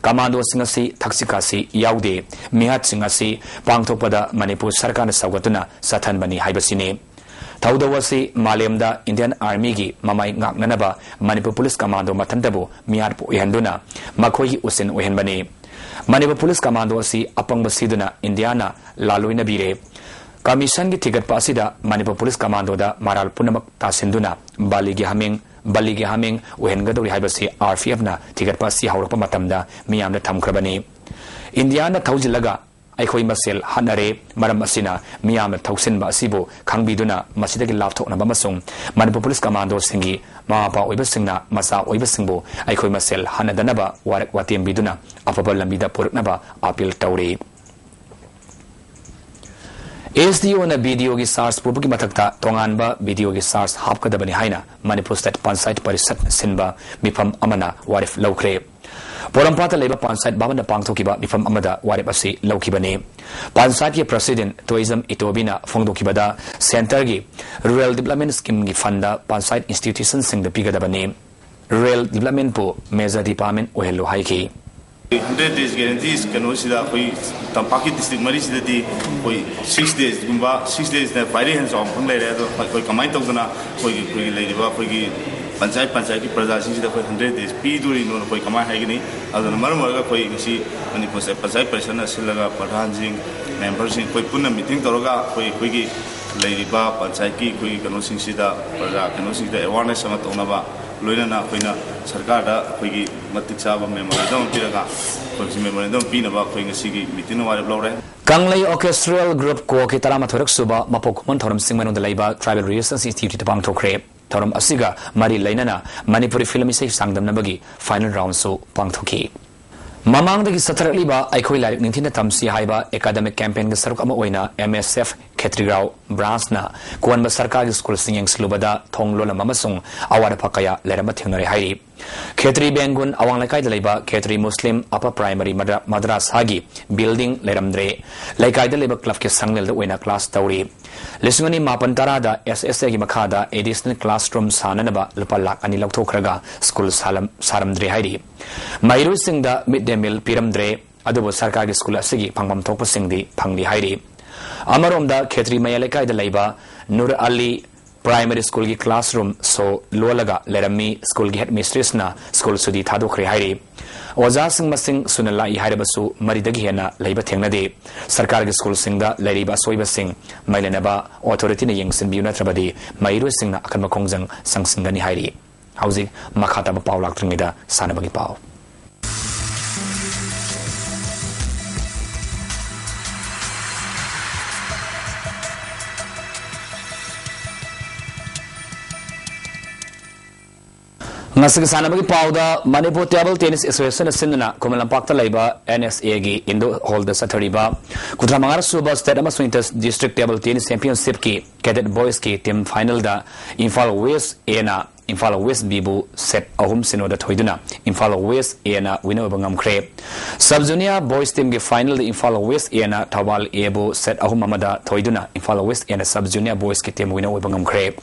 ꯀꯃꯥꯟꯗꯣꯁꯤꯡ ꯑꯁꯤ ꯊꯛꯁꯤ ꯈꯥꯁꯤ ꯌꯥꯎꯗꯦ꯫ ꯃꯤꯍꯥꯠꯁꯤꯡ ꯑꯁꯤ ꯄꯥꯡꯊꯣꯛꯄꯗ ꯃꯅꯤꯄꯨꯔ ꯁꯔꯀꯥꯔꯅ ꯁꯧꯒꯠꯇꯨꯅ ꯆꯠꯊꯟꯕꯅꯤ ꯍꯥꯏꯕꯁꯤꯅꯤ꯫ ꯊꯧꯗꯧ ꯑꯁꯤ ꯃꯥꯂꯦꯝꯗ Indian Armyꯒꯤ ꯃꯃꯥꯏ ꯉꯥꯛꯅꯅꯕ ꯃꯅꯤꯄꯨꯔ ꯄꯨꯂꯤꯁ ꯀꯃꯥꯟꯗꯣ ꯃꯊꯟꯇꯕꯨ ꯃꯤꯌꯥꯠꯄ ꯑꯣꯏꯍꯟꯗꯨꯅ ꯃꯈꯣꯏꯒꯤ ꯎꯁꯤꯟ ꯑꯣꯏꯍꯟꯕꯅꯤ꯫ ꯃꯅꯤꯄꯨꯔ ꯄꯨꯂꯤꯁ ꯀꯃꯥꯟꯗꯣ ꯑꯁꯤ ꯑꯄꯪꯕ ꯁꯤꯗꯨꯅ ꯏꯟꯗꯤꯌꯥꯅ ꯂꯥꯂꯣꯏꯅꯕꯤꯔꯦ꯫ ꯀꯃꯤꯁꯟꯒꯤ ꯊꯤꯒꯠꯄ ꯑꯁꯤꯗ ꯃꯅꯤꯄꯨꯔ ꯄꯨꯂꯤꯁ ꯀꯃꯥꯟꯗꯣꯗ ꯃꯔꯥꯜ ꯄꯨꯝꯅꯃꯛ ꯇꯥꯁꯤꯟꯗꯨꯅ ꯕꯥꯂꯤꯒꯤ ꯍꯥꯃꯦꯡ, ꯕꯥꯂꯤꯒꯤ ꯍꯥꯃꯦꯡ ꯑꯣꯏꯍꯟꯒꯗꯧꯔꯤ ꯍꯥꯏꯕꯁꯤ RPFꯅ ꯊꯤꯒꯠꯄ ꯑꯁꯤ ꯍꯧꯔꯛꯄ ꯃꯇꯝꯗ ꯃꯤꯌꯥꯝꯗ ꯊꯝꯈ꯭ꯔꯕꯅꯤ꯫ ꯏꯟꯗꯤꯌꯥꯅ ꯊꯧꯖꯤꯜꯂꯒ ꯑꯩꯈꯣꯏ ꯃꯁꯦꯜ ꯍꯥꯠꯅꯔꯦ꯫ ꯃꯔꯝ ꯑꯁꯤꯅ ꯃꯤꯌꯥꯝꯅ ꯊꯧꯁꯤꯟꯕ ꯑꯁꯤꯕꯨ ꯈꯪꯕꯤꯗꯨꯅ ꯃꯁꯤꯗꯒꯤ ꯂꯥꯞꯊꯣꯛꯅꯕ ꯑꯃꯁꯨꯡ ꯃꯅꯤꯄꯨꯔ ꯄꯨꯂꯤꯁ ꯀꯃꯥꯟꯗꯣꯁꯤꯡꯒꯤ ꯃꯃꯥ ꯃꯄꯥ ꯑꯣꯏꯕꯁꯤꯡꯅ ꯃꯆꯥ ꯑꯣꯏꯕꯁꯤꯡꯕꯨ ꯑꯩꯈꯣꯏ ꯃꯁꯦꯜ ꯍꯥꯠꯅꯗꯅꯕ ꯋꯥꯔꯛ ꯋꯥꯇꯦꯝꯕꯤꯗꯨꯅ ꯑꯐꯕ ꯂꯝꯕꯤꯗ ꯄꯨꯔꯛꯅꯕ ꯑꯥꯄꯤꯜ ꯇꯧꯔꯤ꯫ SDOꯅ BDOꯒꯤ ꯆꯥꯔꯖ ꯄꯨꯕꯒꯤ ꯃꯊꯛꯇ ꯇꯣꯉꯥꯟꯕ BDOꯒꯤ ꯆꯥꯔꯖ ꯍꯥꯞꯀꯗꯕꯅꯤ ꯍꯥꯏꯅ ꯃꯅꯤꯄꯨꯔ ꯁ꯭ꯇꯦꯠ ꯄꯟꯆꯥꯌꯠ ꯄꯔꯤꯁꯠꯅ ꯁꯤꯟꯕ ꯃꯤꯐꯝ ꯑꯃꯅ ꯋꯥꯔꯦꯞ ꯂꯧꯈ꯭ꯔꯦ꯫ ꯄꯣꯔꯣꯝꯄꯥꯠꯇ ꯂꯩꯕ ꯄꯟꯆꯥꯌꯠ ꯚꯕꯟꯗ ꯄꯥꯡꯊꯣꯛꯈꯤꯕ ꯃꯤꯐꯝ ꯑꯃꯗ ꯋꯥꯔꯦꯞ ꯑꯁꯤ ꯂꯧꯈꯤꯕꯅꯤ꯫ ꯄꯟꯆꯥꯌꯠꯀꯤ ꯄ꯭ꯔꯁꯤꯗꯦꯟꯠ ꯇꯣꯏꯖꯝ ꯏꯇꯣꯕꯤꯅ ꯐꯣꯡꯗꯣꯛꯈꯤꯕꯗ, ꯁꯦꯟꯇꯔꯒꯤ ꯔꯨꯔꯦꯜ ꯗꯤꯕꯂꯞꯃꯦꯟꯠ ꯁ꯭ꯀꯤꯝꯒꯤ ꯐꯟꯗ ꯄꯟꯆꯥꯌꯠ ꯏꯟꯁꯇꯤꯇ꯭ꯌꯨꯁꯟꯁꯤꯡꯗ ꯄꯤꯒꯗꯕꯅꯤ꯫ ꯔꯨꯔꯦꯜ ꯗꯤꯕꯂꯞꯃꯦꯟꯠꯄꯨ ꯃꯦꯖꯔ ꯗꯤꯄꯥꯔꯠꯃꯦꯟꯠ ꯑꯣꯏꯍꯜꯂꯨ ꯍꯥꯏꯈꯤ꯫ Hundred days guarantee ꯀꯩꯅꯣꯁꯤꯗ ꯑꯩꯈꯣꯏ ꯇꯝꯄꯥꯛꯀꯤ ꯗꯤꯁꯇ꯭ꯔꯤꯛ ꯃꯔꯤꯁꯤꯗꯗꯤ ꯑꯩꯈꯣꯏ six daysꯒꯨꯝꯕ, six daysꯅ ꯈ꯭ꯋꯥꯏꯗꯒꯤ ꯍꯦꯟꯅ ꯆꯥꯎꯕ ꯃꯐꯝ ꯂꯩꯔꯦ꯫ ꯑꯗꯣ ꯑꯩꯈꯣꯏ ꯀꯃꯥꯏꯅ ꯇꯧꯗꯅ ꯑꯩꯈꯣꯏꯒꯤ, ꯑꯩꯈꯣꯏꯒꯤ ꯂꯩꯔꯤꯕ ꯑꯩꯈꯣꯏꯒꯤ ꯄꯟꯆꯥꯌꯠ, ꯄꯟꯆꯥꯌꯠꯀꯤ ꯄ꯭ꯔꯖꯥꯁꯤꯡꯁꯤꯗ ꯑꯩꯈꯣꯏ hundred days ꯄꯤꯗꯣꯔꯤꯅꯣꯅ ꯑꯩꯈꯣꯏ ꯀꯃꯥꯏꯅ ꯍꯥꯏꯒꯅꯤ? ꯑꯗꯨꯅ ꯃꯔꯝ ꯑꯣꯏꯔꯒ ꯑꯩꯈꯣꯏ ꯉꯁꯤ ꯃꯅꯤꯄꯨꯔ ꯄꯟꯆꯥꯌꯠ ꯄꯔꯤꯁꯠꯅ ꯁꯤꯜꯂꯒ ꯄ꯭ꯔꯙꯥꯟꯁꯤꯡ, ꯃꯦꯝꯕꯔꯁꯤꯡ ꯑꯩꯈꯣꯏ ꯄꯨꯟꯅ ꯃꯤꯇꯤꯡ ꯇꯧꯔꯒ ꯑꯩꯈꯣꯏ, ꯑꯩꯈꯣꯏꯒꯤ ꯂꯩꯔꯤꯕ ꯄꯟꯆꯥꯌꯠꯀꯤ ꯑꯩꯈꯣꯏꯒꯤ ꯀꯩꯅꯣꯁꯤꯡꯁꯤꯗ, ꯄ꯭ꯔꯖꯥ ꯀꯩꯅꯣꯁꯤꯡꯁꯤꯗ awareness ꯑꯃ ꯇꯧꯅꯕ, ꯂꯣꯏꯅꯅ ꯑꯩꯈꯣꯏꯅ ꯁꯔꯀꯥꯔꯗ ꯑꯩꯈꯣꯏꯒꯤ ꯃꯇꯤꯛ ꯆꯥꯕ memorandum ꯑꯃ ꯄꯤꯔꯒ, ꯑꯩꯈꯣꯏ ꯍꯧꯖꯤꯛ memorandum ꯄꯤꯅꯕ ꯑꯩꯈꯣꯏ ꯉꯁꯤꯒꯤ ꯃꯤꯇꯤꯡꯗ ꯋꯥꯔꯦꯞ ꯂꯧꯔꯦ꯫ ꯀꯪꯂꯩ Orchestral Group ꯀꯣꯛꯀꯤ ꯇꯔꯥꯃꯥꯊꯣꯏꯔꯛ ꯁꯨꯕ ꯃꯄꯣꯛ ꯀꯨꯝꯑꯣꯟ ꯊꯧꯔꯝ ꯆꯤꯡꯃꯩꯔꯣꯡꯗ ꯂꯩꯕ Tribal Relations Instituteꯇ ꯄꯥꯡꯊꯣꯛꯈ꯭ꯔꯦ꯫ ꯊꯧꯔꯝ ꯑꯁꯤꯒ ꯃꯔꯤ ꯂꯩꯅꯅ ꯃꯅꯤꯄꯨꯔꯤ film ꯏꯁꯩ ꯆꯥꯡꯗꯝꯅꯕꯒꯤ final roundꯁꯨ ꯄꯥꯡꯊꯣꯛꯈꯤ꯫ ꯃꯃꯥꯡꯗꯒꯤ ꯆꯠꯊꯔꯛꯂꯤꯕ ꯑꯩꯈꯣꯏ ꯂꯥꯏꯔꯤꯛ ꯅꯤꯡꯊꯤꯅ ꯇꯝꯁꯤ ꯍꯥꯏꯕ academic campaignꯒꯤ ꯁꯔꯨꯛ ꯑꯃ ꯑꯣꯏꯅ MSF ꯈꯦꯇ꯭ꯔꯤꯒꯥꯎ branchꯅ ꯀꯣꯟꯕ ꯁꯔꯀꯥꯔꯒꯤ ꯁ꯭ꯀꯨꯜꯁꯤꯡ ꯌꯦꯡꯁꯤꯜꯂꯨꯕꯗ ꯊꯣꯡ ꯂꯣꯜꯂꯝꯕ ꯑꯃꯁꯨꯡ ꯑꯋꯥꯠ ꯑꯄꯥ ꯀꯌꯥ ꯂꯩꯔꯝꯕ ꯊꯦꯡꯅꯔꯦ ꯍꯥꯏꯔꯤ꯫ ꯈꯦꯇ꯭ꯔꯤ ꯕꯦꯡꯒꯨꯟ ꯑꯋꯥꯡ ꯂꯩꯀꯥꯏꯗ ꯂꯩꯕ ꯈꯦꯇ꯭ꯔꯤ ꯃꯨꯁꯂꯤꯝ Upper Primary ꯃꯗ꯭ꯔ-, ꯃꯗ꯭ꯔꯥꯁꯥꯒꯤ building ꯂꯩꯔꯝꯗ꯭ꯔꯦ꯫ ꯂꯩꯀꯥꯏꯗ ꯂꯩꯕ clubꯀꯤ ꯁꯪꯂꯦꯜꯗ ꯑꯣꯏꯅ class ꯇꯧꯔꯤ꯫ ꯂꯤꯁꯤꯡ ꯑꯅꯤ ꯃꯥꯄꯟ ꯇꯔꯥꯗ SSAꯒꯤ ꯃꯈꯥꯗ additional classroom ꯁꯥꯅꯅꯕ ꯂꯨꯄꯥ ꯂꯥꯈ ꯑꯅꯤ ꯂꯧꯊꯣꯛꯈ꯭ꯔꯒ ꯁ꯭ꯀꯨꯜ ꯁꯥꯂꯝ-, ꯁꯥꯔꯝꯗ꯭ꯔꯦ ꯍꯥꯏꯔꯤ꯫ ꯃꯍꯩꯔꯣꯏꯁꯤꯡꯗ mid day meal ꯄꯤꯔꯝꯗ꯭ꯔꯦ꯫ ꯑꯗꯨꯕꯨ ꯁꯔꯀꯥꯔꯒꯤ ꯁ꯭ꯀꯨꯜ ꯑꯁꯤꯒꯤ ꯐꯪꯐꯝ ꯊꯣꯛꯄꯁꯤꯡꯗꯤ ꯐꯪꯂꯤ ꯍꯥꯏꯔꯤ꯫ ꯑꯃꯔꯣꯝꯗ ꯈꯦꯇ꯭ꯔꯤ ꯃꯌꯥꯏ ꯂꯩꯀꯥꯏꯗ ꯂꯩꯕ ꯅꯨꯔ ꯑꯂꯤ ꯄ꯭ꯔꯥꯏꯃꯔꯤ ꯁ꯭ꯀꯨꯜꯒꯤ ꯀ꯭ꯂꯥꯁꯔꯨꯝ ꯁꯣ ꯂꯣꯜꯂꯒ ꯂꯩꯔꯝꯃꯤ꯫ ꯁ꯭ꯀꯨꯜꯒꯤ ꯍꯦꯗ ꯃꯤꯁꯇ꯭ꯔꯤꯁꯅ ꯁ꯭ꯀꯨꯜ ꯁꯨꯇꯤ ꯊꯥꯗꯣꯛꯈ꯭ꯔꯦ ꯍꯥꯏꯔꯤ꯫ ꯑꯣꯖꯥꯁꯤꯡ ꯃꯁꯤꯡ ꯁꯨꯅ ꯂꯥꯛꯏ ꯍꯥꯏꯔꯕꯁꯨ ꯃꯔꯤꯗꯒꯤ ꯍꯦꯟꯅ ꯂꯩꯕ ꯊꯦꯡꯅꯗꯦ꯫ ꯁꯔꯀꯥꯔꯒꯤ ꯁ꯭ꯀꯨꯜꯁꯤꯡꯗ ꯂꯩꯔꯤꯕ ꯑꯁꯣꯏꯕꯁꯤꯡ ꯃꯩ ꯂꯩꯅꯕ ꯑꯣꯊꯣꯔꯤꯇꯤꯅ ꯌꯦꯡꯁꯤꯟꯕꯤꯌꯨ, ꯅꯠꯇ꯭ꯔꯕꯗꯤ ꯃꯍꯩꯔꯣꯏꯁꯤꯡꯅ ꯑꯀꯟꯕ ꯈꯣꯡꯖꯪ ꯆꯪꯁꯤꯟꯒꯅꯤ ꯍꯥꯏꯔꯤ꯫ ꯍꯧꯖꯤꯛ ꯃꯈꯥ ꯇꯥꯕ ꯄꯥꯎ ꯂꯥꯛꯇ꯭ꯔꯤꯉꯩꯗ ꯁꯥꯟꯅꯕꯒꯤ ꯄꯥꯎ꯫ ꯉꯁꯤꯒꯤ ꯁꯥꯟꯅꯕꯒꯤ ꯄꯥꯎꯗ, ꯃꯅꯤꯄꯨꯔ ꯇꯦꯕꯜ ꯇꯦꯅꯤꯁ ꯑꯦꯁꯣꯁꯤꯌꯦꯁꯟꯅ ꯁꯤꯟꯗꯨꯅ ꯈꯨꯃꯟ ꯂꯝꯄꯥꯛꯇ ꯂꯩꯕ ꯑꯦꯟ ꯑꯦꯁ ꯑꯦꯒꯤ ꯏꯟꯗꯣꯔ ꯍꯣꯜꯗ ꯆꯠꯊꯔꯤꯕ ꯀꯨꯟꯊ꯭ꯔꯥ ꯃꯉꯥ ꯁꯨꯕ ꯁ꯭ꯇꯦꯠ ꯑꯃꯁꯨꯡ ꯏꯟꯇꯔ ꯗꯤꯁꯇ꯭ꯔꯤꯛ ꯇꯦꯕꯜ ꯇꯦꯅꯤꯁ ꯆꯦꯝꯄꯤꯌꯟꯁꯤꯞꯀꯤ ꯀꯦꯗꯦꯠ ꯕꯣꯏꯁꯀꯤ ꯇꯤꯝ ꯐꯥꯏꯅꯦꯜꯗ ꯏꯝꯐꯥꯜ ꯋꯦꯁ ꯑꯦꯅ ꯏꯝꯐꯥꯜ ꯋꯦꯁ ꯕꯤꯕꯨ ꯁꯦꯠ ꯑꯍꯨꯝ ꯁꯤꯅꯣꯗ ꯊꯣꯏꯗꯨꯅ ꯏꯝꯐꯥꯜ ꯋꯦꯁ ꯑꯦꯅ ꯋꯤꯟ ꯑꯣꯏꯕ ꯉꯝꯈ꯭ꯔꯦ꯫ ꯁꯕ ꯖꯨꯅꯤꯌꯔ ꯕꯣꯏꯁ ꯇꯤꯝꯒꯤ ꯐꯥꯏꯅꯦꯜꯗ ꯏꯝꯐꯥꯜ ꯋꯦꯁ ꯑꯦꯅ ꯊꯧꯕꯥꯜ ꯑꯦꯕꯨ ꯁꯦꯠ ꯑꯍꯨꯝ ꯑꯃꯗ ꯊꯣꯏꯗꯨꯅ ꯏꯝꯐꯥꯜ ꯋꯦꯁ ꯑꯦꯅ ꯁꯕ ꯖꯨꯅꯤꯌꯔ ꯕꯣꯏꯁꯀꯤ ꯇꯤꯝ ꯋꯤꯟ ꯑꯣꯏꯕ ꯉꯝꯈ꯭ꯔꯦ꯫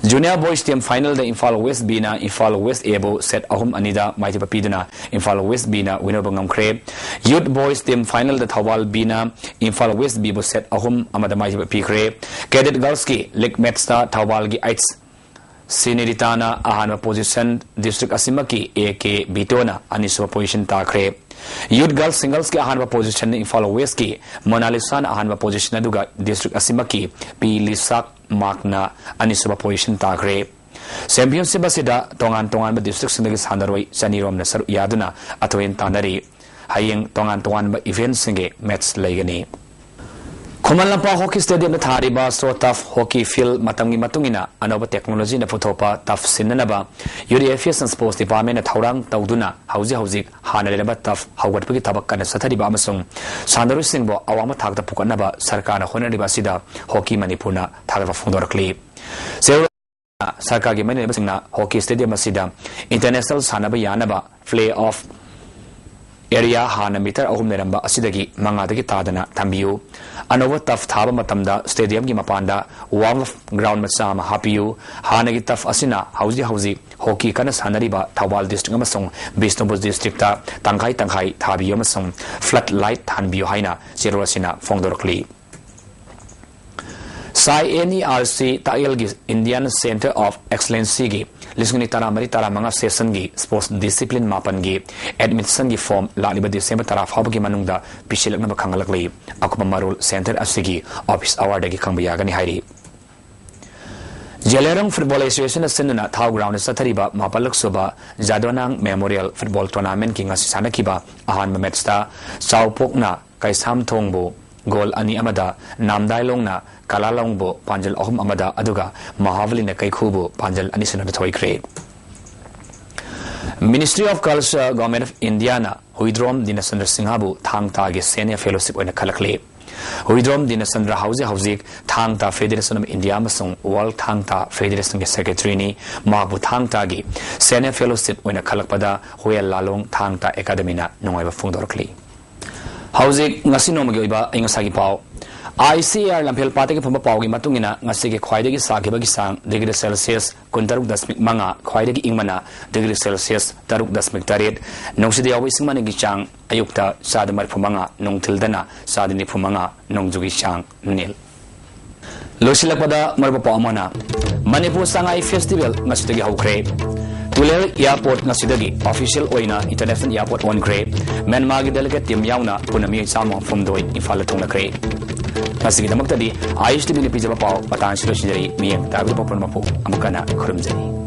ꯖꯨꯅꯤꯌꯔ ꯕꯣꯏꯁ ꯇꯤꯝ ꯐꯥꯏꯅꯦꯜꯗ ꯏꯝꯐꯥꯜ ꯋꯦꯁ ꯕꯤꯅ ꯏꯝꯐꯥꯜ ꯋꯦꯁ ꯑꯦꯕꯨ ꯁꯦꯠ ꯑꯍꯨꯝ ꯑꯅꯤꯗ ꯃꯥꯏꯊꯤꯕ ꯄꯤꯗꯨꯅ ꯏꯝꯐꯥꯜ ꯋꯦꯁ ꯕꯤꯅ ꯋꯤꯟ ꯑꯣꯏꯕ ꯉꯝꯈ꯭ꯔꯦ꯫ ꯌꯨꯠ ꯕꯣꯏꯁ ꯇꯤꯝ ꯐꯥꯏꯅꯦꯜꯗ ꯊꯧꯕꯥꯜ ꯕꯤꯅ ꯏꯝꯐꯥꯜ ꯋꯦꯁ ꯕꯤꯕꯨ ꯁꯦꯠ ꯑꯍꯨꯝ ꯑꯃꯗ ꯃꯥꯏꯊꯤꯕ ꯄꯤꯈ꯭ꯔꯦ꯫ ꯀꯦꯗꯦꯠ ꯒꯔꯜꯁꯀꯤ ꯂꯤꯒ ꯃꯦꯠꯁꯇ ꯊꯧꯕꯥꯜꯒꯤ ꯑꯩꯆ ꯁꯤꯅꯤꯔꯤꯇꯥꯅ ꯑꯍꯥꯟꯕ ꯄꯣꯖꯤꯁꯟ, ꯗꯤꯁꯇ꯭ꯔꯤꯛ ꯑꯁꯤꯃꯛꯀꯤ ꯑꯦ ꯀꯦ ꯕꯤꯇꯣꯅ ꯑꯅꯤꯁꯨꯕ ꯄꯣꯖꯤꯁꯟ ꯇꯥꯈ꯭ꯔꯦ꯫ ꯌꯨꯠ ꯒꯔꯜꯁ ꯁꯤꯡꯒꯜꯁꯀꯤ ꯑꯍꯥꯟꯕ ꯄꯣꯖꯤꯁꯟꯗ ꯏꯝꯐꯥꯜ ꯋꯦꯁꯀꯤ ꯃꯣꯅꯥꯂꯤꯁꯥꯅ ꯑꯍꯥꯟꯕ ꯄꯣꯖꯤꯁꯟ, ꯑꯗꯨꯒ ꯗꯤꯁꯇ꯭ꯔꯤꯛ ꯑꯁꯤꯃꯛꯀꯤ ꯄꯤ ꯂꯤꯁꯥꯛ ꯃꯥꯛꯅ ꯑꯅꯤꯁꯨꯕ ꯄꯣꯖꯤꯁꯟ ꯇꯥꯈ꯭ꯔꯦ꯫ ꯆꯦꯝꯄꯤꯌꯟꯁꯤꯞ ꯑꯁꯤꯗ ꯇꯣꯉꯥꯟ ꯇꯣꯉꯥꯟꯕ ꯗꯤꯁꯇ꯭ꯔꯤꯛꯁꯤꯡꯗꯒꯤ ꯁꯥꯟꯅꯔꯣꯏ ꯆꯅꯤꯔꯣꯝꯅ ꯁꯔꯨꯛ ꯌꯥꯗꯨꯅ ꯑꯊꯣꯏ ꯑꯍꯦꯟ ꯇꯥꯟꯅꯔꯤ꯫ ꯍꯌꯦꯡ ꯇꯣꯉꯥꯟ ꯇꯣꯉꯥꯟꯕ ꯏꯚꯦꯟꯠꯁꯤꯡꯒꯤ ꯃꯦꯠꯆ ꯂꯩꯒꯅꯤ꯫ ꯈꯨꯃꯟ ꯂꯝꯄꯥꯛ ꯍꯣꯀꯤ ꯁ꯭ꯇꯦꯗꯤꯌꯝꯗ ꯊꯥꯔꯤꯕ ꯁ꯭ꯇꯣ ꯇꯐ ꯍꯣꯀꯤ ꯐꯤꯜꯗ ꯃꯇꯝꯒꯤ ꯃꯇꯨꯡ ꯏꯟꯅ ꯑꯅꯧꯕ ꯇꯦꯛꯅꯣꯂꯣꯖꯤꯅ ꯄꯨꯊꯣꯛꯄ ꯇꯐ ꯁꯤꯟꯅꯅꯕ ꯌꯨꯠ ꯑꯦꯐꯤꯌꯔꯁ ꯑꯦꯟ ꯁ꯭ꯄꯣꯔꯠꯁ ꯗꯤꯄꯥꯔꯠꯃꯦꯟꯅ ꯊꯧꯔꯥꯡ ꯇꯧꯗꯨꯅ ꯍꯧꯖꯤꯛ ꯍꯧꯖꯤꯛ ꯍꯥꯟꯅ ꯂꯩꯔꯝꯕ ꯇꯐ ꯍꯧꯒꯠꯄꯒꯤ ꯊꯕꯛ ꯀꯟꯅ ꯆꯠꯊꯔꯤꯕ ꯑꯃꯁꯨꯡ ꯁꯥꯟꯅꯔꯣꯏꯁꯤꯡꯕꯨ ꯑꯋꯥꯡꯕ ꯊꯥꯛꯇ ꯄꯨꯈꯠꯅꯕ ꯁꯔꯀꯥꯔꯅ ꯍꯣꯠꯅꯔꯤꯕ ꯑꯁꯤꯗ ꯍꯣꯀꯤ ꯃꯅꯤꯄꯨꯔꯅ ꯊꯥꯒꯠꯄ ꯐꯣꯡꯗꯣꯔꯛꯂꯤ꯫ ꯁꯦꯔꯨ ꯁꯔꯀꯥꯔꯒꯤ ꯃꯔꯤ ꯂꯩꯅꯕꯁꯤꯡꯅ ꯍꯣꯀꯤ ꯁ꯭ꯇꯦꯗꯤꯌꯝ ꯑꯁꯤꯗ ꯏꯟꯇꯔꯅꯦꯁꯅꯦꯜ ꯁꯥꯟꯅꯕ ꯌꯥꯅꯕ ꯄ꯭ꯂꯦ ꯑꯣꯐ ꯑꯦꯔꯤꯌꯥ ꯍꯥꯟꯅ ꯃꯤꯇꯔ ꯑꯍꯨꯝ ꯂꯩꯔꯝꯕ ꯑꯁꯤꯗꯒꯤ ꯃꯉꯥꯗꯒꯤ ꯇꯥꯗꯅ ꯊꯝꯕꯤꯌꯨ꯫ ꯑꯅꯧꯕ ꯇꯐ ꯊꯥꯕ ꯃꯇꯝꯗ ꯁ꯭ꯇꯦꯗꯤꯌꯝꯒꯤ ꯃꯄꯥꯟꯗ ꯋꯥꯔꯝ ꯑꯞ ꯒ꯭ꯔꯥꯎꯟ ꯃꯆꯥ ꯑꯃ ꯍꯥꯞꯄꯤꯌꯨ꯫ ꯍꯥꯟꯅꯒꯤ ꯇꯐ ꯑꯁꯤꯅ ꯍꯧꯖꯤꯛ ꯍꯧꯖꯤꯛ ꯍꯣꯀꯤ ꯀꯟꯅ ꯁꯥꯟꯅꯔꯤꯕ ꯊꯧꯕꯥꯜ ꯗꯤꯁꯇ꯭ꯔꯤꯛ ꯑꯃꯁꯨꯡ ꯕꯤꯁꯅꯨꯄꯨꯔ ꯗꯤꯁꯇ꯭ꯔꯤꯛꯇ ꯇꯪꯈꯥꯏ ꯇꯪꯈꯥꯏ ꯊꯥꯕꯤꯌꯨ ꯑꯃꯁꯨꯡ ꯐ꯭ꯂꯠ ꯂꯥꯏꯠ ꯊꯥꯟꯕꯤꯌꯨ ꯍꯥꯏꯅ ꯆꯦꯔꯣꯜ ꯑꯁꯤꯅ ꯐꯣꯡꯗꯣꯔꯛꯂꯤ꯫ ꯁꯥꯏ N E R C ꯇꯥꯛꯌꯦꯜꯒꯤ Indian Centre of Excellenceꯒꯤ ꯂꯤꯁꯤꯡ ꯑꯅꯤ ꯇꯔꯥꯃꯔꯤ ꯇꯔꯥꯃꯉꯥ seasonꯒꯤ sports discipline ꯃꯥꯄꯟꯒꯤ admissionꯒꯤ form ꯂꯥꯛꯂꯤꯕ December ꯇꯔꯥ ꯐꯥꯎꯕꯒꯤ ꯃꯅꯨꯡꯗ ꯄꯤꯁꯤꯜꯂꯛꯅꯕ ꯈꯪꯍꯜꯂꯛꯂꯤ꯫ ꯑꯀꯨꯞꯄ ꯃꯔꯣꯜ centre ꯑꯁꯤꯒꯤ office hourꯗꯒꯤ ꯈꯪꯕ ꯌꯥꯒꯅꯤ ꯍꯥꯏꯔꯤ꯫ ꯖꯦꯂꯤꯌꯥꯡꯔꯣꯡ Football Associationꯅ ꯁꯤꯟꯗꯨꯅ ꯊꯥꯎ groundꯗ ꯆꯠꯊꯔꯤꯕ ꯃꯥꯄꯜꯂꯛ ꯁꯨꯕ ꯖꯥꯗꯣꯅꯥꯡ Memorial Football Tournamentꯀꯤ ꯉꯁꯤ ꯁꯥꯟꯅꯈꯤꯕ ꯑꯍꯥꯟꯕ matchꯇ ꯆꯥꯎꯄꯣꯛꯅ ꯀꯩꯁꯥꯝꯊꯣꯡꯕꯨ goal ꯑꯅꯤ ꯑꯃꯗ, ꯅꯥꯝꯗꯥꯏꯂꯣꯡꯅ ꯀꯂꯥꯂꯣꯡꯕꯨ ꯄꯥꯟꯖꯜ ꯑꯍꯨꯝ ꯑꯃꯗ, ꯑꯗꯨꯒ ꯃꯍꯥꯕꯂꯤꯅ ꯀꯩꯈꯨꯕꯨ ꯄꯥꯟꯖꯜ ꯑꯅꯤ ꯁꯨꯞꯅꯗ ꯊꯣꯏꯈ꯭ꯔꯦ꯫ Ministry of Culture, Government of Indiaꯅ Huidrom ꯗꯤꯅꯆꯟꯗ꯭ꯔ ꯁꯤꯡꯍꯕꯨ ꯊꯥꯡ ꯇꯥꯒꯤ Senior Fellowship ꯑꯣꯏꯅ ꯈꯜꯂꯛꯂꯤ꯫ ꯍꯨꯏꯗ꯭ꯔꯣꯝ ꯗꯤꯅꯆꯟꯗ꯭ꯔ ꯍꯧꯖꯤꯛ ꯍꯧꯖꯤꯛ ꯊꯥꯡ ꯇꯥ Federation of India ꯑꯃꯁꯨꯡ World ꯊꯥꯡ ꯇꯥ Federationꯒꯤ Secretaryꯅꯤ꯫ ꯃꯍꯥꯛꯄꯨ ꯊꯥꯡ ꯇꯥꯒꯤ Senior Fellowship ꯑꯣꯏꯅ ꯈꯜꯂꯛꯄꯗ ꯍꯨꯌꯦꯜ ꯂꯥꯂꯣꯡ ꯊꯥꯡ ꯇꯥ Academyꯅ ꯅꯨꯡꯉꯥꯏꯕ ꯐꯣꯡꯗꯣꯔꯛꯂꯤ꯫ ꯍꯧꯖꯤꯛ ꯉꯁꯤ ꯅꯣꯡꯃꯒꯤ ꯑꯣꯏꯕ ꯑꯏꯪ ꯑꯁꯥꯒꯤ ꯄꯥꯎ꯫ ꯑꯥꯏ ꯁꯤ ꯑꯦ ꯑꯥꯔ ꯂꯝꯐꯦꯜ ꯄꯥꯠꯇꯒꯤ ꯐꯪꯕ ꯄꯥꯎꯒꯤ ꯃꯇꯨꯡ ꯏꯟꯅ, ꯉꯁꯤꯒꯤ ꯈ꯭ꯋꯥꯏꯗꯒꯤ ꯁꯥꯈꯤꯕꯒꯤ ꯆꯥꯡ degree Celsius ꯀꯨꯟꯇꯔꯨꯛ ꯗꯁꯃꯤꯛ ꯃꯉꯥ, ꯈ꯭ꯋꯥꯏꯗꯒꯤ ꯏꯪꯕꯅ degree Celsius ꯇꯔꯨꯛ ꯗꯁꯃꯤꯛ ꯇꯔꯦꯠ, ꯅꯨꯡꯁꯤꯠ ꯌꯥꯎꯕ ꯏꯁꯤꯡ ꯃꯅꯤꯒꯤ ꯆꯥꯡ ꯑꯌꯨꯛꯇ ꯆꯥꯗ ꯃꯔꯤꯐꯨ ꯃꯉꯥ, ꯅꯨꯡꯊꯤꯜꯗꯅ ꯆꯥꯗ ꯅꯤꯐꯨ ꯃꯉꯥ, ꯅꯣꯡꯖꯨꯒꯤ ꯆꯥꯡ ꯅꯤꯜ꯫ ꯂꯣꯏꯁꯤꯜꯂꯛꯄꯗ ꯃꯔꯨꯞ ꯄꯥꯎ ꯑꯃꯅ, ꯃꯅꯤꯄꯨꯔ ꯁꯉꯥꯏ Festival ꯉꯁꯤꯗꯒꯤ ꯍꯧꯈ꯭ꯔꯦ꯫ ꯇꯨꯂꯦꯜ Airport ꯉꯁꯤꯗꯒꯤ official ꯑꯣꯏꯅ International Airport ꯑꯣꯟꯈ꯭ꯔꯦ꯫ ꯃ꯭ꯌꯥꯟꯃꯥꯔꯒꯤ delegate team ꯌꯥꯎꯅ ꯄꯨꯟꯅ ꯃꯤꯑꯣꯏ ꯆꯥꯝꯃ ꯍꯨꯝꯐꯨ ꯍꯨꯝꯗꯣꯏ ꯏꯝꯐꯥꯜꯗ ꯊꯨꯡꯂꯈ꯭ꯔꯦ꯫ ꯉꯁꯤꯒꯤꯗꯃꯛꯇꯗꯤ ꯑꯥꯏ ꯑꯦꯁ ꯇꯤ ꯚꯤꯅ ꯄꯤꯖꯕ ꯄꯥꯎ ꯃꯇꯥꯡ ꯑꯁꯤꯗ ꯂꯣꯏꯁꯤꯟꯖꯔꯤ꯫ ꯃꯤꯠꯌꯦꯡ ꯇꯥꯕꯤꯔꯤꯕ ꯄꯨꯝꯅꯃꯛꯄꯨ ꯑꯃꯨꯛ ꯍꯟꯅ ꯈꯨꯔꯨꯝꯖꯔꯤ꯫